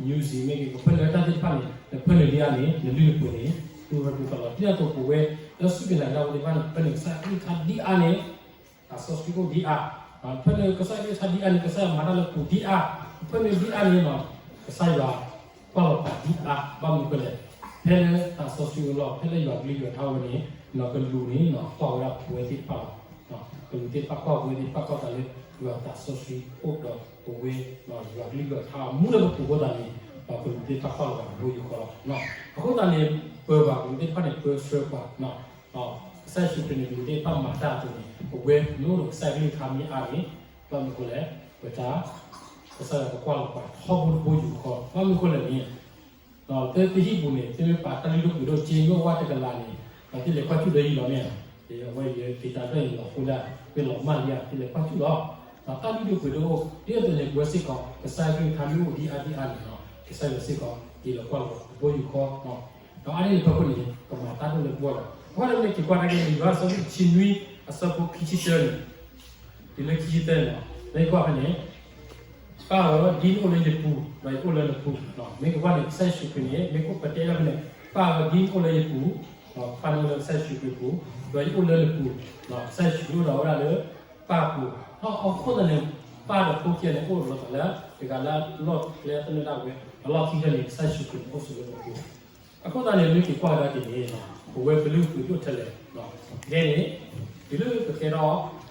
music မ့ၢ်ဂ့ၤ, ပဖၢနုာ်ဝဲတၢ်သ့ၣ်တဖၣ်န့ၣ် နဖၢနုာ်ဒ်အါန့ၣ် နလုၢ်နပှ့ၤန့ၣ် တူၢ်ထီၣ်ဒိၣ်ထီၣ်လီၤ, ဒ်သိးပဝဲ လၢစူၢ်က့ၤနာ်က့ၤတၢ်ဖိသ့ၣ်တဖၣ်န့ၣ် ပဖၢနုာ်ကစၢ်ယွၤကလုၢ်ကထါဒ်အါန့ၣ် သးစီဆှံအိၣ်ဒ်အါ, ဖဲန့ၣ်ကစၢ်ယွၤကလုၢ်ကထါဒ်အါန့ၣ် ကစၢ်ယွၤမၤတၢ်လၢပူၤဒ်အါ, ဖဲန့ၣ်ဒ်အါန့ၣ် ကစၢ်ယွၤကွၢ်လီၤပှၤဒ်အါ, ဘၣ်မနုၤဃိလဲၣ်, ဖဲလၢသးစီဆှံအိၣ်လီၤ, ဖဲလၢယွၤကလုၢ်ယွၤကထါဝဲန့ၣ် ကလူးန့ၣ် ကွၢ်ဝဲဒၣ်ပဝဲသ့ၣ်တဖၣ်လီၤ, ကလူးသ့ၣ်တဖၣ်ကွၢ်ပဝဲသ့ၣ်တဖၣ်ကွၢ်တၢ်လၢ ယွၤသးစီဆှံအိၣ်ဒီးပဝဲ, ယွၤကလုၢ်ယွၤကထါမူလၢပပူၤအဃိသတးန့ၣ် ကလူးသ့ၣ်တဖၣ်ကွၢ်လီၤပှၤတဘိယူၢ်ဃီလီၤ, အဃိသတးန့ၣ် ပၢၤဘၣ်ကလူးသ့ၣ်တဖၣ်န့ၣ် ပၢဆှၢပှၤ ကစၢ်ယ့ၣ်ၡူးခရံာ်န့ၣ် ကလူးသ့ၣ်တဖၣ်မၤတၢ်အသိးန့ၣ် ပဝဲပမ့ၢ်အိၣ်ဒီးကစၢ်ယွၤကလုၢ်ကထါမ့ၢ်အါန့ၣ် ဘၣ်မနုၤဃိလဲၣ်, ပတၢ်, ကစၢ်ယွၤကကွၢ်လီၤပှၤထီဘိတဘိယူၢ်ဃီ, ဘၣ်မနုၤဃိလဲၣ်န့ၣ်, လၢပဟံၣ်ပူၤန့ၣ် သုမ့ၢ်ပာ်တၢ်လုၢ်ဒိၣ်ပှ့ၤဒိၣ် က့မ့ၢ်အိၣ်ဝဲတကလးန့ၣ် သုလဲၤကွၢ်ဆူၣ်ဒီးယံာ်လီၤမ့ၢ်ဧါ, အဝဲယက့ၤတၢ်ဖျၢၣ်န့ၣ် လီၤဃိလၢ ပလီၤမၢ်လံဧါ သုလဲၤကွၢ်ဆူၣ်လီၤ, ဒီးတၢ်လုၢ်ဒိၣ်ပှ့ၤဒိၣ်အိၣ် ဒ်သိးန့ၣ် ပဝဲစ့ၢ်ကီး ကစၢ်ယွၤကလုၢ်ကထါမ့ၢ်အိၣ်ဒ်အါဒ်အါန့ၣ် ကစၢ်ယွၤစ့ၢ်ကီး က့ၤလီၤကွၢ်လီၤပှၤတဘိယူၢ်ဃီ ဒီးအါန့ၢ်န့ၣ်ဖဲခိၣ်န့ၣ် ကမၤတၢ်ဒိၣ်လၢပဂီၢ်လီၤ. အဃိန့ၣ်မ့ၢ်က့ၤကွၢ်တၢ်က့ၤ လံာ်ယိၤဟၣ်အဆၢဒိၣ်တဆံနွံ အဆၢဖိခံဆံတၢန့ၣ်, တုၤလၢခံဆံတၢန့ၣ်လီၤ. မ့ၢ်ကွၢ်ဖဲန့ၣ်, ပၢ်ဧၢ, ဒ်နအိၣ်လၢယပူၤ ဒီးယအိၣ်လၢနပူၤ, မ့ၢ်က့ၤကွၢ်န့ၣ် ကစၢ်ယ့ၣ်ၡူးခရံာ်န့ၣ် မ့ၢ်က့ၤပတဲဒၣ်ဖဲန့ၣ်, ပၢ်ဧၢ, ဒ်နအိၣ်လၢယပူၤ, ပၢ်န့ၣ်အိၣ်လၢကစၢ်ယ့ၣ်ၡူးခရံာ်ပူၤ, ဒီးယအိၣ်လၢနပူၤ, ကစၢ်ယ့ၣ်ၡူးခရံာ်အိၣ်ဒီးဝဲဒၣ်လၢ ပၢ်ပူၤ, အဃိသတးန့ၣ် ပၢ်ဒီးဖိခံဂၤန့ၣ် အိၣ်ဒီးလီၤသးလၢ တဂၤလၢအလီၢ်ကျဲသနၢၣ်ဒၣ်ဝဲ, အလီၢ်ခံကတၢၢ်န့ၣ် ကစၢ်ယ့ၣ်ၡူးခရံာ်န့ၣ်အိၣ်ဆိးလၢပပူၤ. အဃိသတးန့ၣ် မ့ၢ်က့ၤကွၢ်ကဒါက့ၤန့ၣ်, ပဝဲပလုၢ်ပှ့ၤဒိၣ်ထဲလဲၣ်, ဒ်န့ၣ်, တုၤလၢပကဲထီၣ် ပှ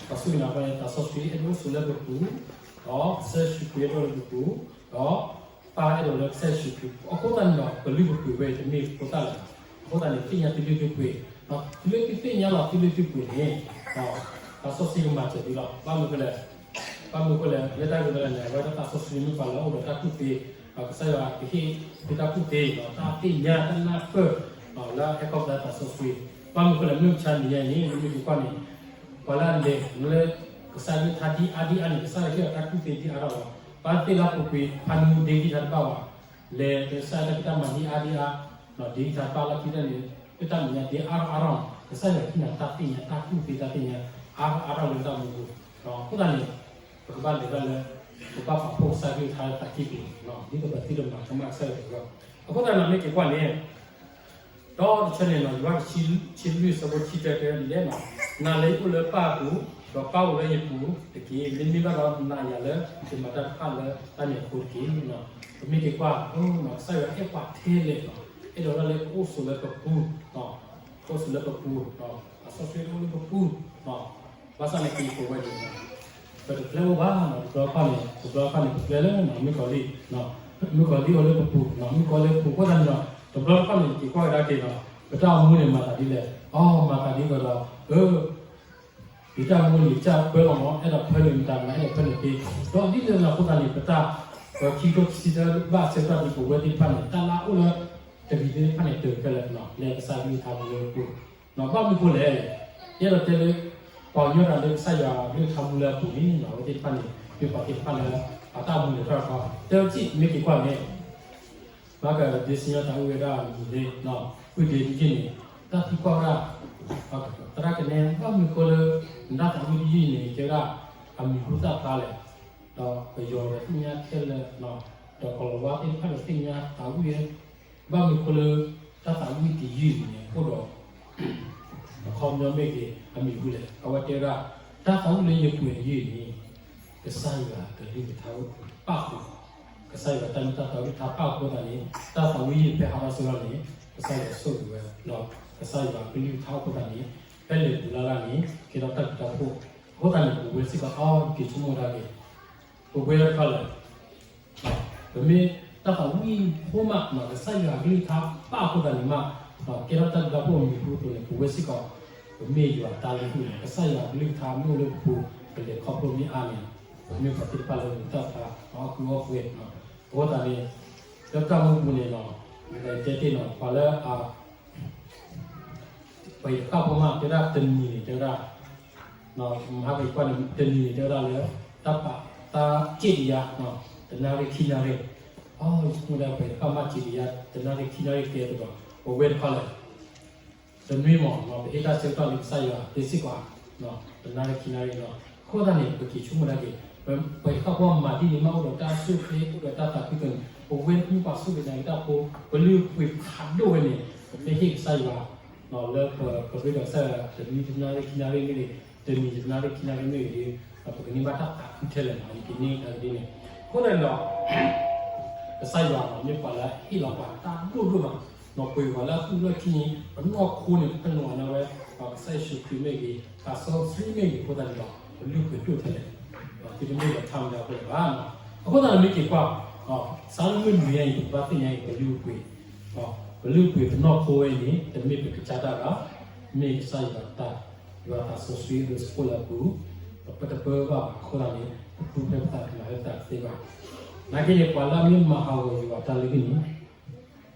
ၤစူၢ်က့ၤနာ်က့ၤ သးစီဆှံအဲၣ်ဒိးအိၣ်ဆိးလၢပပူၤ, ဒီးကစၢ်ယ့ၣ်ၡူးခရံာ်အဲၣ်ဒိးလၢပပူၤ, ဒီးပၢ်အဲၣ်ဒိးလၢကစၢ်ယ့ၣ်ၡူးခရံာ်အပူၤ, အဃိသတးန့ၣ်ဒီး ပလုၢ်ပပှ့ၤဝဲတမ့ၢ်ဖိသၣ်လၢၤဘၣ်. အဃိသတးန့ၣ် သ့ၣ်ညါသုလုၢ်သုပှ့ၤ, တုၤလၢသုသ့ၣ်ညါလီၤသုလုၢ်သုပှ့ၤန့ၣ်, သးစီဆှံကမၤစၢၤသုလီၤ. ဘၣ်မနုၤဃိလဲၣ်, ဘၣ်မနုၤဃိလဲၣ်, လၢတၢ်ဂ့ၢ်ဝဲဒၣ်န့ၣ် အဝဲဒၣ်သးစီဆှံမ့ၢ်ပှၤလၢအအိၣ်ဒီးတၢ်ကူၣ်သ့, ကစၢ်ယွၤကဟ့ၣ်သုတၢ်ကူၣ်သ့, တၢ်သ့ၣ်ညါတၢ်နၢ်ပၢၢ်, လၢအဟဲခီဖျိသးစီဆှံ, ဘၣ်မနုၤအဃိလဲၣ် မုၢ်မဆါတနံၤညါအံၤန့ၣ် နမ့ၢ်က့ၤကွၢ်န့ၣ် ပှၤလၢအလဲၤလၢ ကစၢ်ယွၤကလုၢ်ကထါဒ်အါဒ်အါန့ၣ် ကစၢ်ယွၤဟ့ၣ်အီၤတၢ်ကူၣ်သ့ဒ်အါထီၣ်လီၤ. ဘၣ်သ့ၣ်လၢပူၤကွံာ်ဖးနူဒ့ကံထါတဘၣ်ဘၣ်, လဲၤလၢကစၢ်ယွၤတၢ်ဖံးတၢ်မၤဒ်အါဒ်အါ, ဒ့ကံထါတဘၣ်လၢခံတၢ်န့ၣ် ပတၢ်မဲာ်ညါဒ်အါထီၣ်အါထီၣ်, ကစၢ်ယွၤဟ့ၣ်နၤတၢ်သ့ၣ်ညါတၢ်ကူၣ်သ့တၢ်သ့ၣ်ညါ အါထီၣ်အါထီၣ်လၢတၢ်မူပူၤ, အဃိသတးန့ၣ် ပကဘၣ်လဲၤတၢ်လၢ ပဘၣ်ပာ်ဖှိၣ်ကစၢ်ယွၤကလုၢ်ကထါလၢသးကံၢ်ပူၤ, ဒ်သိးပသုတမၤကမၣ်ကစၢ်ယွၤတဂ့ၤ. အဃိသတးန့ၣ် မ့ၢ်က့ၤကွၢ်န့ၣ် ဒီးတဆၢန့ၣ် ယွၤတဆံလွံၢ်ဆၢဖိခံဆၢတဲဒ်လဲၣ်, နၤလၢယအိၣ်လၢပၢ်အပူၤ, ဒီးပၢ်အိၣ်လၢယပူၤတက့ၢ်. မ့မ့ၢ်ဘၣ်ဒီးနၤယၤလၢ ယမၤတၢ်တဖၣ်လၢတၢ်န့ၣ်အဃိတက့ၢ်. ပမ့ၢ်က့ၤကွၢ် ကစၢ်ယွၤအဲၣ်ပှၤထဲလဲၣ်လီၤ. အဲၣ်ဒိးဒၣ်လၢပအိၣ်ဆိးလၢပပူၤ, ပအိၣ်ဆိးလၢပပူၤ, အစီဆှံအိၣ်လၢပပူၤ, ဘၣ်ဆၣ်န့ၣ်က့ၤပဝဲန့ၣ် ပတကျဲအိၣ်ဘၣ်, တဘျီတခီၣ်န့ၣ် တဘျီတခီၣ်န့ၣ် ပကျဲလၢမုၣ်ကီၤလံၢ်, မုၣ်ကီၤလံၢ်အိၣ်လၢပပူၤ, မုၣ်ကီၤလံၢ်အိၣ်လၢပပူၤအဃိသတးန့ၣ်ဒီး တဘျီတခီၣ်န့ၣ် က့ၤကွၢ်ကဒါက့ၤဒီး ပတၢ်အိၣ်မူန့ၣ်မၤသးဒ်လဲၣ်, အီ မၤသးဒ်သိးဒီး အၢ ယတၢ်အိၣ်မူန့ၣ် ကပၢလီၤမး အဲၣ်ဒိးဖၢနုာ်မတၤမး အဲၣ်ဒိးဖၢနုာ်သ့, ဒီးဒ်လဲၣ်လီၤအဃိသတးန့ၣ် ပတၢ် ပခံကထိခံဆံသၢဘၣ်ဆၢကတီၢ်ဒ်ပဝဲသ့ၣ်တဖၣ်န့ၣ် တၢ်လၢအအိၣ်လၢ တဂ့ၤသ့ၣ်တဖၣ်န့ၣ် တၢၤခဲလၢာ် လၢကစၢ်ယွၤကလုၢ်ကထါပူၤလၢပူၤ, ဘၣ်မနုၤအဃိလဲၣ်, ယအဲၣ်ဒိးတဲလၢ ပှၤကညီတၢ်လၢကစၢ်ယွၤကလုၢ်ကထါမူလၢအပူၤန့ၣ် အဝဲသ့ၣ်တဖၣ်န့ၣ် မ့ၢ်ပှၤသ့ၣ်တဖၣ်လၢ အတၢ်အိၣ်မူန့ၣ်ထီၣ်တခီ တဲဝဲက့ၣ် မ့ၢ်က့ၤကွၢ်န့ၣ် ဘၣ်ကဒုးစံၣ်ညီၣ်သးဝံၣ်ဝဲဒၣ်မုၢ်လ့ ဖုဒ့တယုၢ်န့ၣ် တၢ်သံကွၢ်ဝဲဒၣ် သရၣ်ကနဲ ဘၣ်မနုၤအဃိလၢ နတၢ်သးဝံၣ်တယုၢ်န့ၣ် ကဲဝဲဒၣ် အမံၤဟူသၣ်ဖျါလဲၣ်, ဒီးပယီၤဒီးသ့ၣ်ညါခဲလၢာ်, ဒီးကီၢ်လီၤဝါသ့ၣ်တဖၣ်ဒီးသ့ၣ်ညါသးဝံၣ်ဝဲ, ဘၣ်မနုၤအဃိလၢ တၢ်သးဝံၣ်တယုၢ်န့ၣ် အိၣ်ဒီး အခီပညီမ့ၢ်ဂ့ၤ အမံၤဟူလဲၣ်, အဝဲတဲဝဲဒၣ် တၢ်သးဝံၣ်လၢယပှ့ၤတယုၢ်န့ၣ် ကစၢ်ယွၤကလုၢ်ကထါအိၣ်ပာ်ဃုာ်, ကစၢ်ယွၤတၢ်မ့ၢ်တၢ်တီကလုၢ်ကထါပာ်ဃုာ်အဃိသတးန့ၣ် တၢ်သးဝံၣ်ယုၢ်ဖဲဟးထီၣ်ဆၢကတီၢ်န့ၣ် ကစၢ်ယွၤဆိၣ်ဂ့ၤဝဲ, ဒီးကစၢ်ယွၤကလုၢ်ကထါအိၣ်အဃိသတးန့ၣ် ဖဲလဲၤပူၤလၢ်လၢ်န့ၣ် ကဲထီၣ်တၢ်ဘျုးတၢ်ဖှိၣ်, အဃိသတးန့ၣ် ပဝဲစ့ၢ်ကီး အီ က့ၤဆိကမိၣ်ဒၣ်က့ၤ ပဝဲတခီလဲၣ် ပမ့ၢ်တၢ်သးဝံၣ်ဖိမး ကစၢ်ယွၤကလုၢ်ကထါပာ်အဃိသတးန့ၣ်မး, ကဲထီၣ်တၢ်ဘျုးတၢ်ဖှိၣ်မံၤဟူအသိးန့ၣ် ပဝဲစ့ၢ်ကီး ပမ့ၢ်ယွၤတၢ်လုၢ်ဟံၣ်န့ၣ် ကစၢ်ယွၤကလုၢ်ကထါမ့ၢ်အိၣ်လၢပပူၤ ပလဲၤခီဖျိမ့ၢ်အါန့ၣ် ပမ့ၢ်ပှၤသ့ၣ်တဖၣ်လၢမုာ်တၢ်ဖး အီၣ်ကုၢ်အီၣ်ပှဲၤ, အဃိသတးန့ၣ် လၢတၢ်မူပူၤန့ၣ်လီၤ, ယတဲတ့ၢ်လီၤ ပှၤလၢအ ပှၤယတဃၣ်ဖိမး တဲဝဲဒၣ်တနံၤန့ၣ် တဲဝဲဒၣ် မဟါကကွၢ်န့ၣ် တနံၤန့ၣ် တဲဝဲဒၣ်လၢ တၢ်ပာ်တၢ်စ့ၣ်တယါ တနၣ်ရံၣ်ခံနၣ်ရံၣ်, အီ ယဆိကမိၣ်ဒၣ် ပှၤယတဃၣ်မးစ့ၣ်တယါ တနၣ်ရံၣ်ခံနၣ်ရံၣ်ကဲတဘျီ ပဝဲတခီလဲၣ် တနွံမး ပဟ့ၣ်တၢ်ဆၢကတီၢ်လၢကစၢ်ယွၤသ့စ့ၢ်ကီး တနၣ်ရံၣ်ခံနၣ်ရံၣ်လီၤ. အဃိသတးန့ၣ် ပက့ၤဆိကမိၣ်ဒၣ်က့ၤ ပှၤယတဃၣ်ဖိမၤဒ်န့ၣ်မး အိၣ်ဒီးတၢ်ဆိၣ်ဂ့ၤ အိၣ်ဒီးတၢ်သးခုကစီၣ်န့ၣ် ပဝဲမ့ၢ်ပှၤဆိၣ်ဂ့ၤနာ်က့ၤတၢ်ဖိ ပလုၢ်ပှ့ၤဖးဒိၣ်ဝဲန့ၣ် ပမ့ၢ်ဟ့ၣ်ကစၢ်ယွၤ လၢပကရ့ဒီးကစၢ်ယွၤ တနွံတနၣ်ရံၣ်ခံနၣ်ရံၣ်မ့ၢ်ဂ့ၤ တနံၤတနၣ်ရံၣ်ခံနၣ်ရံၣ်မ့ၢ်ဂ့ၤဒီး ပကန့ၢ်ဘၣ်တၢ်သးခုထဲလဲၣ်နီၤ ယကန့ၢ်တၢ်ကဒ်န့ၣ်. အဃိသတးန့ၣ်ဒီး ကစၢ်ယွၤမ့ၢ်ပှၤလၢအဟ့ၣ်လီၤပှၤတၢ်ဒိၣ်ဒိၣ်မး နီၢ်ပှ့ၤပှၤလၢအသူၣ်လၢခံ ပနီၢ်ခိန့ၣ် ပတနီၤအီၤန့ၣ်ဝဲ ကစၢ်ယ့ၣ်ၡူးခရံာ်မ့ၢ်ဂ့ၤ သးစီဆှံမ့ၢ်ဂ့ၤ အဃိသတးန့ၣ်ဒီး ပလုၢ်ပှ့ၤဒိၣ်ထဲလဲၣ် သုတမ့ၢ်ဒီးထါမတၤဖိလၢၤဘၣ်. အဃိသတးန့ၣ်မ့ၢ်က့ၤကွၢ် စးထီၣ်မုၢ်နံၤညါအံၤ ပကဘၣ်သ့ၣ်ညါအံၤ ပလုၢ်ပှ့ၤ ပလုၢ်ပှ့ၤပနီၢ်ခိဝဲအံၤန့ၣ် တမ့ၢ်ပကစၢ်တၢ်ဘၣ် မ့ၢ်ကစၢ်ယွၤတၢ် ယွၤသးစီဆှံလၢစကိလၢပူၤ ပတပၢဘၣ်ဘၣ်အဃိသတးန့ၣ် ပပူဖဲပသးကမၤဖဲပသးတသ့ဘၣ်. နာ်က့န့ၣ် ပှၤလၢအမ့ၢ်မၤဟးဂီၤယွၤတၢ်လုၢ်ဟံၣ်န့ၣ်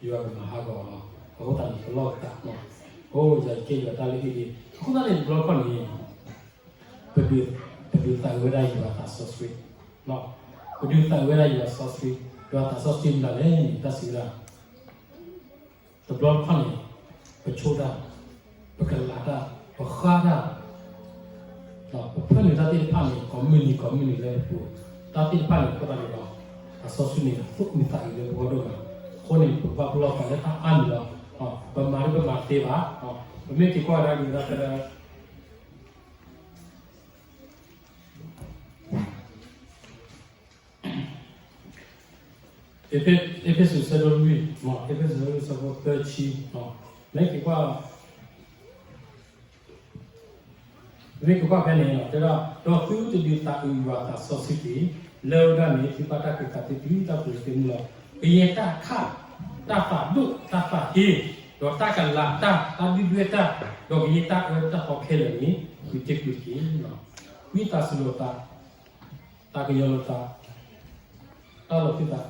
ယွၤကမၤဟးဂီၤအီၤ အဃိသတးန့ၣ် ပလီၢ်ပသးနီၤ အိၣ်ယၤယကဲယွၤတၢ်လုၢ်ဟံၣ်လံ အဃိသတးန့ၣ် တဘျီတခီၣ်န့ၣ် ပဒုး ပဒုးသးဝဲဒၣ်ယွၤသးစီဆှံ ပဒုးသးဝဲဒၣ်ယွၤစီဆှံ ယွၤသးစီဆှံမတၤလဲၣ်န့ၣ် တၢ်စံးဝဲဒၣ် တဘျီတခီၣ်န့ၣ် ပဆိၣ်တၢ် ပကလးတၢ် ပဃါတၢ် ပဖၢနုာ်တၢ်သ့ၣ်တဖၣ်န့ၣ် ကိးမုၢ်နံၤကိးမုၢ်နံၤလၢပပူၤ တၢ်သ့ၣ်တဖၣ်န့ၣ် အဃိသတးန့ၣ်ဒီး သးစီဆှံန့ၣ် သိၣ်မံၤသးအံၤလၢပဂီၢ်ဒိၣ်မး အဃိန့ၣ် ပဘၣ်ပလီၢ်ပသးလၢတၢ်အါမံၤလီၤ. ပမၤဒ်ပမၤတသ့ဘၣ် ပမ့ၢ်က့ၤကွၢ်ဝဲဒၣ်ဒ်ဝဲဒၣ်ဖဲလၢ အ့းဖ့းစူး ဆၢဒိၣ်လွံၢ် အ့းဖ့းစူး ဆၢဒိၣ်လွံၢ် ဆၢဖိသၢဆံ မ့ၢ်က့ၤကွၢ် မ့ၢ်က့ၤကွၢ်ဖဲန့ၣ် တဲဒၣ် ဒီးသုတဒုးသးအုးယွၤသးစီဆှံတက့ၢ်. လၢဝဲဒၣ်န့ၣ် သုဘၣ်တၢ်က့ၤသးသုတုၤတၢ်ပူၤလၢသုမုၢ်လီၤ. ကယဲၢ်တၢ်အခၣ်, တၢ်သးဒိၣ်, တၢ်သးဟ့, ဒီးတၢ်ကလၤတၢ်, တၢ်ဒုၣ်ဒွဲၣ်တၢ်, ဒီးကယဲၢ်တၢ်အၢတၢ်သီခဲလၢာ်န့ၣ် သုတ့ၢ်ကွံာ်တက့ၢ်. ဝံသးစူၤလိာ်သး သးကညီၤလိာ်သး, တၢ်လီၤသုသး,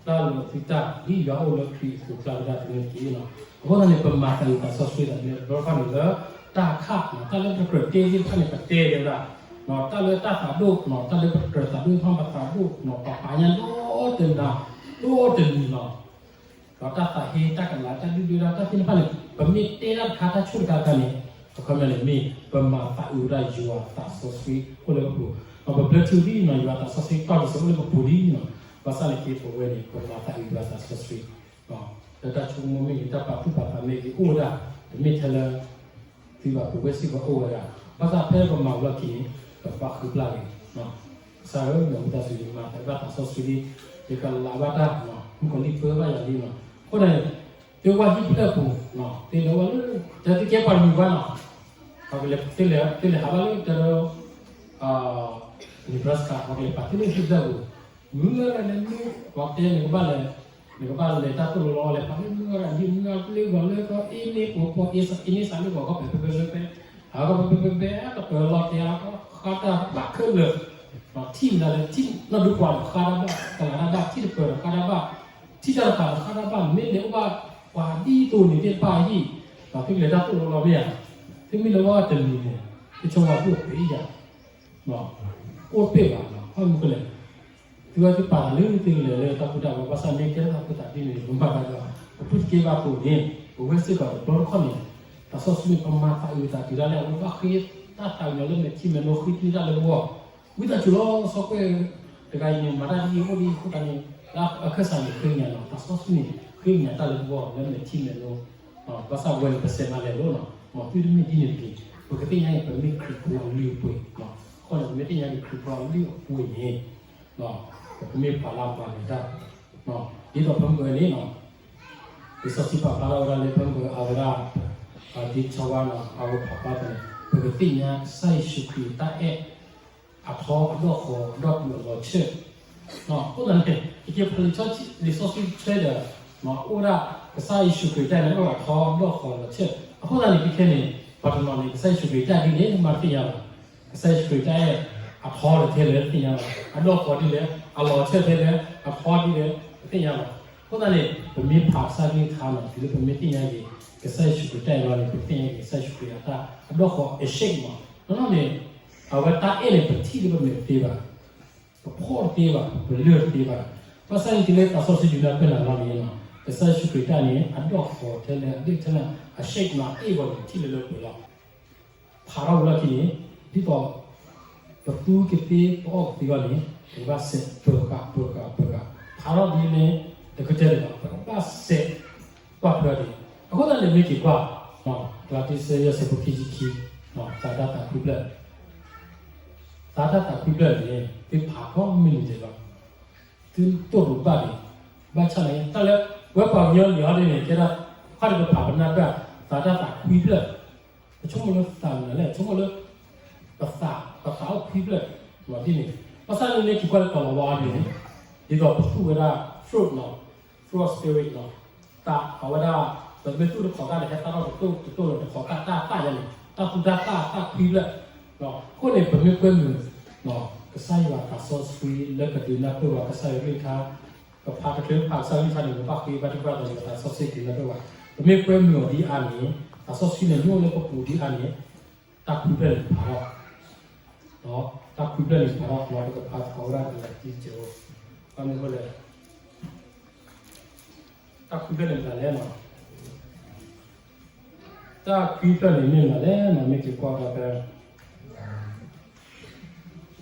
တၢ်လီၤသုတၢ် ဒ်ယွၤအိၣ်လၢခရံာ်အပူၤ ကျါဝဲဒၣ်တမ့ၢ်တက့ၢ်နီၤ. အဃိသတးန့ၣ် ပမၤသးအုးသးစီဆှံသးန့ၣ် ဘျီတခီၣ်န့ၣ်လၢ တၢ်ခၣ်နီၤ တၢ်လၢပကြၢးတဲသ့ၣ်တဖၣ်န့ၣ် ပတဲဝဲဒၣ် တၢ်လၢတၢ်သးဒိၣ်နီၤ တၢ်လၢပကြၢးသးဒိၣ်တဖၣ် ပသးဒိၣ်နီၤ ပပာ်ညါဒိၣ်တနၤ ဒိၣ်တနံၤနီၤ ဒီးတၢ်သးဟ့ တၢ်ကလၤ တၢ်ဒုၣ်ဒွဲၣ် တၢ်သ့ၣ်တဖၣ်န့ၣ် ပမ့ၢ်တဲတၢ်တခါ တၢ်ဆိၣ်တခါတခါန့ၣ် အခီပညီန့ၣ်မ့ၢ် ပမၤသးအုးဝဲဒၣ်ယွၤသးစီဆှံအိၣ်လၢပပူၤ, ဒီးပဘျၢထံဒ်နီၤ ယွၤသးစီဆှံကီၢ်တစဲးအိၣ်လၢပပူၤလံနီၤ, ဘၣ်ဆၣ်န့ၣ်က့ ပဝဲန့ၣ် ပမၤသးအုးယွၤသးစီဆှံ လၢတၢ်ဆိကမိၣ်မ့ၢ်ဂ့ၤ တၢ်ပာ်သူၣ်ပာ်သးမ့ၢ်ဂ့ၤ အိၣ်ဝဲဒၣ်, တမ့ၢ်ထဲလၢ သုဘၣ်ပဝဲစ့ၢ်ကီးအိၣ်ဝဲဒၣ်, ဘၣ်ဆၣ်ဖဲပမၤဝဲလီၢ်ခံန့ၣ် ပဘၣ်ဃုပျၢ်ဂ့ၤ, ကစၢ်ဧၢ မ့ၢ်ဝံသးစူၤ ယမၤသးဘၣ်သးစီဆှံလံ, ယကလးဘၣ်တၢ်, မုၣ်ကီၤလံၢ်ပၢဘၣ်ယၤလံနီၤ, အဃိန့ၣ် သုဝဲဟံၣ်ဖျၢၣ်ပူၤ, သုလဲၤဝဲလၢ တၢ်သုကဲပှၤတမုာ်ဘၣ်နီၤ, သုလဲၤဟးဘၣ်လၢတၢ် Nebraska ပှၤကလဲၤပာ်သုလၢဟံၣ်ဖျၢၣ်ပူၤ, မုၢ်ဂၤန့ၣ်မုၢ် ပှၤတဲနကဘၣ်လဲၤ, နကဘၣ်လဲၤတၢ်သိၣ်လိလီၤလဲၤပာ်လၢမုၢ်ဂၤဒ်မုၢ်ဂၤလၢဂီၤလၢကီၢ်အ့န့ၣ်ပှၤပှၤအ့စ့ၢ်အ့န့ၣ်စးလၢဂီၤကီၢ်ဖဲဖဲဖဲဖဲဖဲ, ဟးဂီၤဖဲဖဲဖဲဖဲ တပၢၤလီၤတဲာ်လီၤ ဃါတၢ်ဘၣ်ခဲလၢာ်, ထံၣ်မတၤလဲၣ် ထံၣ်နီၢ်ဒူပှၤဒီးဃါတၢ်ဘၣ် ကလၤတၢ်ဘၣ် ထံၣ်တပၢၤဒီးဃါတၢ်ဘၣ်, ထံၣ်တၢ်တဖၣ်ဒီးဃါတၢ်ဘၣ် မ့ၢ်လဲၤအိၣ်ဘၣ်ပှၤဒ်သိးန့ၣ်သ့ၣ်တဖၣ်အဟံၣ်, ဒီးသုကလဲၤတၢ်သိၣ်လိလီၤမ့ၢ်ဧါ, သုမ့ၢ်လဲၤဝဲတနံၤန့ၣ် သုဆိကမိၣ်သုအိၣ်ပ့ၤယၤ အိၣ်တပ့ၤဘၣ်နီၤ ခီမုၢ်ကလဲၣ်, သုဝဲသုပာ်သးလၢသုကလဲၤလၢတၢ်ပူၤတၢ်ဝဲၤ ဘၣ်ဆၣ်မ့ၢ်ကဲထီၣ်သးဖိသးဒ်န့ၣ် ပမၤဘၣ်ဒီး ပဖုၣ်တက့ဘၣ်အသိးန့ၣ် ပဝဲစ့ၢ်ကီးတဘျီတခီၣ်န့ၣ် သးစီဆှံန့ၣ် ပမၤသးအုးသးတုၤဒၣ်လဲာ် အဝဲဘၣ်ဃ့တၢ်သးကညီၤလၢမဲာ်ထံမဲာ်နိဃ့တၢ်လၢပဂီၢ်, ဝံသးစူၤလီၤ စီၤကွဲး တဂၤအံၤန့ၣ် မၤတၢ်ဒ်အံၤအိၣ်ဒ်အံၤအဃိသတးန့ၣ် လၢအခၢၣ်စးန့ၣ်ဃ့ကညးနီၤ သးစီဆှံန့ၣ် ဃ့ကညးတၢ်လၢပဂီၢ်လၢမဲာ်ထံမဲာ်နိ ဘၣ်ဆၣ်ပဝဲန့ၣ် ပစဲးမၤလဲၤလိၤနီၤ, မ်သုတမ့ၢ်ဒ်န့ၣ်တက့ၢ်, ပကသ့ၣ်ညါအံၤ ပမ့ၢ်ခရံာ်ဖိအလုၢ်အပှ့ၤ, အဃိန့ၣ် ပမ့ၢ်သ့ၣ်ညါက့ၤခရံာ်ဖိအလုၢ်အပှ့ၤန့ၣ် ပကမ့ၢ်ပှၤလၢပှၤလဲၤတၢ်, ဒ်သိးဖဲမုၢ်ဂီၤန့ၣ်နီၤ, လံာ်စီဆှံပာ်ဖျါထီၣ်ဝဲဒၣ်လၢဖဲမုၢ်ဂီၤအဝဲဒၣ် ဒ်ဆီဝါနီၤ အဝဲပာ်ဖျါဖဲန့ၣ် ပကသ့ၣ်ညါကစၢ်ယ့ၣ်ၡူးခရံာ်တၢ်အဲၣ် အထီအဒီၣ်ဃီၤဒီးတုၤအလီၤဆၢၣ်, အဃိသတးန့ၣ် ယက့ၤဖးလံာ်လံာ်စီဆှံဆၢဒီး အိၣ်ဒၣ်ကစၢ်ယ့ၣ်ၡူးခရံာ်တၢ်န့ၣ်အိၣ်အထီဒီၣ်ဃီၤလီၤဆၢၣ်, အဃိသတးန့ၣ် ခဲခဲန့ၣ် ပှၤတနီၤန့ၣ် ကစၢ်ယ့ၣ်ၡူးခရံာ်တၢ်ဒ်န့ၣ် မၤတသ့ၣ်ညါဘၣ်, ကစၢ်ယ့ၣ်ၡူးခရံာ်တၢ်အဲၣ် အထီတထဲလဲၣ်တသ့ၣ်ညါဘၣ်, အဒီၣ်ဃီၤဒ်လဲၣ် အလီၤဆၢၣ်ထဲလဲၣ် အထီဒ်လဲၣ် တသ့ၣ်ညါဘၣ်, အဃိသတးန့ၣ် ပမ့ၢ်ဖးကစၢ်ကလုၢ်ကထါနီၤ တုၤလၢပမ့ၢ်သ့ၣ်ညါက့ၤ ကစၢ်ယ့ၣ်ၡူးခရံာ်တၢ်အံၤလီၤန့ၣ် ပကသ့ၣ်ညါက့ၤကစၢ်ယ့ၣ်ၡူးခရံာ်အတၢ် အဒီၣ်ဃီၤ အshape မး, တနီၤန့ၣ် အဝဲတၢ်အဲၣ်န့ၣ် ပထံၣ်လၢပမဲာ်တသ့ဘၣ်, ပဖီၣ်တသ့ဘၣ် ပလၢၢ်တသ့ဘၣ်, ဘၣ်ဆၣ်န့ၣ်တုၤလၢသးစီဆှံဒုးနၢ်ပၢၢ်နၤလီၤန့ၣ် ကစၢ်ယ့ၣ်ၡူးခရံာ်တၢ်န့ၣ် အဒီၣ်ဃီၤထဲလဲၣ် အဒ့ၣ်ထဲလဲၣ် အshapeမး အ့ၣ်ဂီၤန့ၣ် ထံၣ်လၢလၢပှဲၤလီၤ ဖးထီၣ်ဝံၤလီၢ်ခံန့ၣ် ဒ်သိး ပသူကသ့ ပအီၣ်ကသ့အဂီၢ်န့ၣ် ပကဘၣ်စဲးပၢၤဃာ်ပၢၤဃာ်ပၢၤဃာ်, ဖးထီၣ်ဒ်န့ၣ် တကတၢၢ်န့ၣ်လီၤ ပကဘၣ်စဲးကွၢ်ထွဲဒၣ်, အဃိသတးန့ၣ်မ့ၢ်က့ၤကွၢ် ကလၤတံ ဆၢယဲၢ် ဆၢဖိခံဆံခံ သးတၢ်သးခွံဖျၢၣ်, သးတၢ်သးခွံဖျၢၣ်န့ၣ် သုဖးထီၣ်မ့ၢ်န့ၣ်တ့ၢ်လီၤ သုတိၢ်ရိၣ်ဘၣ်န့ၣ် ဘၣ်ဆၣ်န့ၣ် တၢ်လၢ ပဝဲပှၤကညီလံာ်အီၤဒ်န့ၣ် ကဲဒၣ် ခီၣ်ဒ်ပဖးပနၢ်ပၢၢ် သးတၢ်သးခွံဖျၢၣ်, ပဆိကမိၣ်လၢသးမနုၤလဲၣ် ဆိကမိၣ်လၢ ပသး ပသးအိၣ်ခွံဖျၢၣ် ဒ်န့ၣ် ဘၣ်ဆၣ်န့ၣ်မ့ၢ်က့ၤကွၢ်လၢကီၤလၤဝါအီၤဒ်န့ၣ် ဒ်သိးပသူၣ်ဝဲဒၣ် fruit နီၤ fruit of spirit နီၤ တၢ်အဝဲဒၣ် ပမ့ၢ်သူၣ်တခီၣ်တၢ်န့ၣ် ဟဲသၣ်ထီၣ်တတိၢ်တတိၢ်လၢတခီၣ်တၢ်တၢ်သၣ်ညါန့ၣ် တၢ်သူတၢ်သၣ်သၣ်ခွံဖျၢၣ်, အဃိန့ၣ် ပမ့ၢ်ကွဲမုာ် ကစၢ်ယွၤသးစီဆှံလၢကဒုးနၢ်ပၢၢ်ဝဲကစၢ်ယွၤကလုၢ်ကထါ, ကဖးတချုးဖးကစၢ်ယွၤကလုၢ်ကထါန့ၣ် ပဘၣ်ဃ့ဘါထုကဖၣ်ဒီးယွၤသးစီဆှံကဒုးနၢ်ပၢၢ်ဝဲ, ပမ့ၢ်ကွဲမုာ်အီၤဒ်အါန့ၣ် သးစီဆှံန့ၣ် မ့ၢ်အိၣ်လၢပပူၤဒ်အါန့ၣ် တၢ်ခွံဖျၢၣ်န့ၣ်ဖးထီၣ် တၢ်ခွံဖျၢၣ်န့ၣ်ဖးထီၣ် ပကဖးသကိးဝဲဒၣ်ကလၤတံ ဆၢဖိ ဘၣ်မနုၤအဃိလဲၣ် တၢ်ခွံဖျၢၣ်န့ၣ်မနုၤလဲၣ်နီၤ, တၢ်ခွံဖျၢၣ်န့ၣ်မ့ၢ်မနုၤလဲၣ်နီၤ မ့ၢ်က့ၤကွၢ်ဒီးဖဲ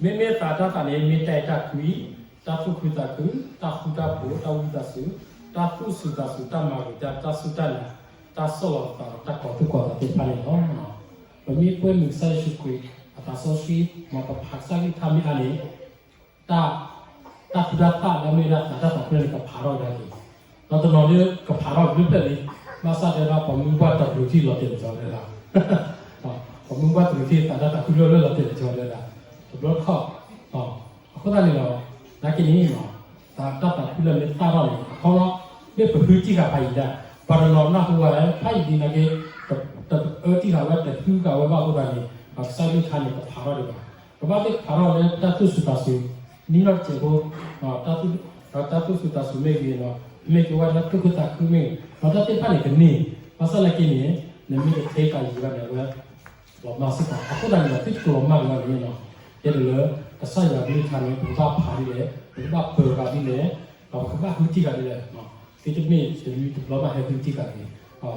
မ့မ့ၢ်သးတၢ်သးန့ၣ် မ့ၢ်တၢ်အဲၣ်တၢ်ကွံ, တၢ်သူၣ်ခုသးခု, တၢ်ဃူတၢ်ဖိး, တၢ်ဝံသးစူၤ, တၢ်သူၣ်စူၤသးစူၤ, တၢ်မၤဂ့ၤတၢ်, တၢ်စူၢ်တၢ်နာ်, တၢ်ဆီၣ်လီၤသးဒီး တၢ်ကီၤသူၣ်ကီၤသးသ့ၣ်တဖၣ်န့ၣ်လီၤ. ပမ့ၢ်ကွဲမုာ်ကစၢ်ယ့ၣ်ၡူးခရံာ် အသးစီဆှံ မ်ပဖးကစၢ်ကလုၢ်ကထါမ့ၢ်အါန့ၣ် တၢ် တၢ်သူတၢ်သၣ်လၢမ့ၢ်ဝဲဒၣ်သးတၢ်သးခွံဖျၢၣ်န့ၣ် ကဖးထီၣ်ဝဲဒၣ်က့ၤ, ဒီးတနီၤဒ်ကဖးထီၣ်ဘျုးဖျၢၣ်လံ, ဘၣ်ဆၣ်တဲဒၣ်ပှၤမုၢ်ပှၢ်တရူးထံၣ်လီၤတဲာ်လီၤကၠီတဲဒၣ်, ပှၤမုၢ်ပှၢ်တရူးထံၣ်သးတၢ်သးခွံဖျၢၣ်လၢလီၤတဲာ်လီၤကၠီတဲဒၣ်, တဘျီတခီၣ် အဃိသတးန့ၣ်ဒီး နာ်က့န့ၣ် တၢ်သးခုလၢမ့ၢ်သၣ်ထီၣ်န့ၣ် အခီလီၤ, မ့ၢ်ပဃုထံၣ်ဃာ်ဖးယံာ်ဒၣ်, ပှၤတနီၤနၢ်ဟူဝဲ ဖးယံာ်ဒံးနာ်က့ တအၢထံၣ်ဃာ်ဝဲ တဃုဃာ်ဝဲဘၣ်အဃိသတးန့ၣ် ကစၢ်ယွၤကလုၢ်ကထါန့ၣ် ကဖးထီၣ်ဒံးဘၣ်, ကဘၣ်သ့ၣ်ကဖးထီၣ်လၢတၢ်သူၣ်စူၤသးစူၤ, နံၣ်ထီၣ်တစဲးဖိ, တၢ်သူၣ် ဒီးတၢ်သူၣ်စူၤသးစူၤမ့ၢ်ဂ့ၤနီၤ, မ့ၢ်က့ၤဝဲဒၣ်သူၣ်ခုသးခုမ့ၢ်ဂ့ၤ, ဒီးတၢ်သ့ၣ်တဖၣ်န့ၣ်ကန့ၢ်, ဘၣ်ဆၣ်သနာ်က့န့ၣ်, နမ့ၢ်တထဲသးယံၤဘၣ်န့ၣ် အဝဲလီၤမၢ်စ့ၢ်ကီး, အဃိသတးန့ၣ်ဒီး သုတကလီၤမၢ်က့ၤဘၣ်န့ၣ်နီၤ, ယဲဒၣ်လၢ ကစၢ်ယွၤကလုၢ်ကထါန့ၣ် ပကဘၣ်ဖးဒ်လဲၣ်, ပကဘၣ်ပၢၤဃာ်ဒ်လဲၣ်, ဒီးပကဘၣ်ဃုထံၣ်ဃာ်ဒ်လဲၣ်, သုတမ့ၢ်တနွံတဘျီဘၣ်ဟဲဃုထံၣ်ဃာ်န့ၣ်,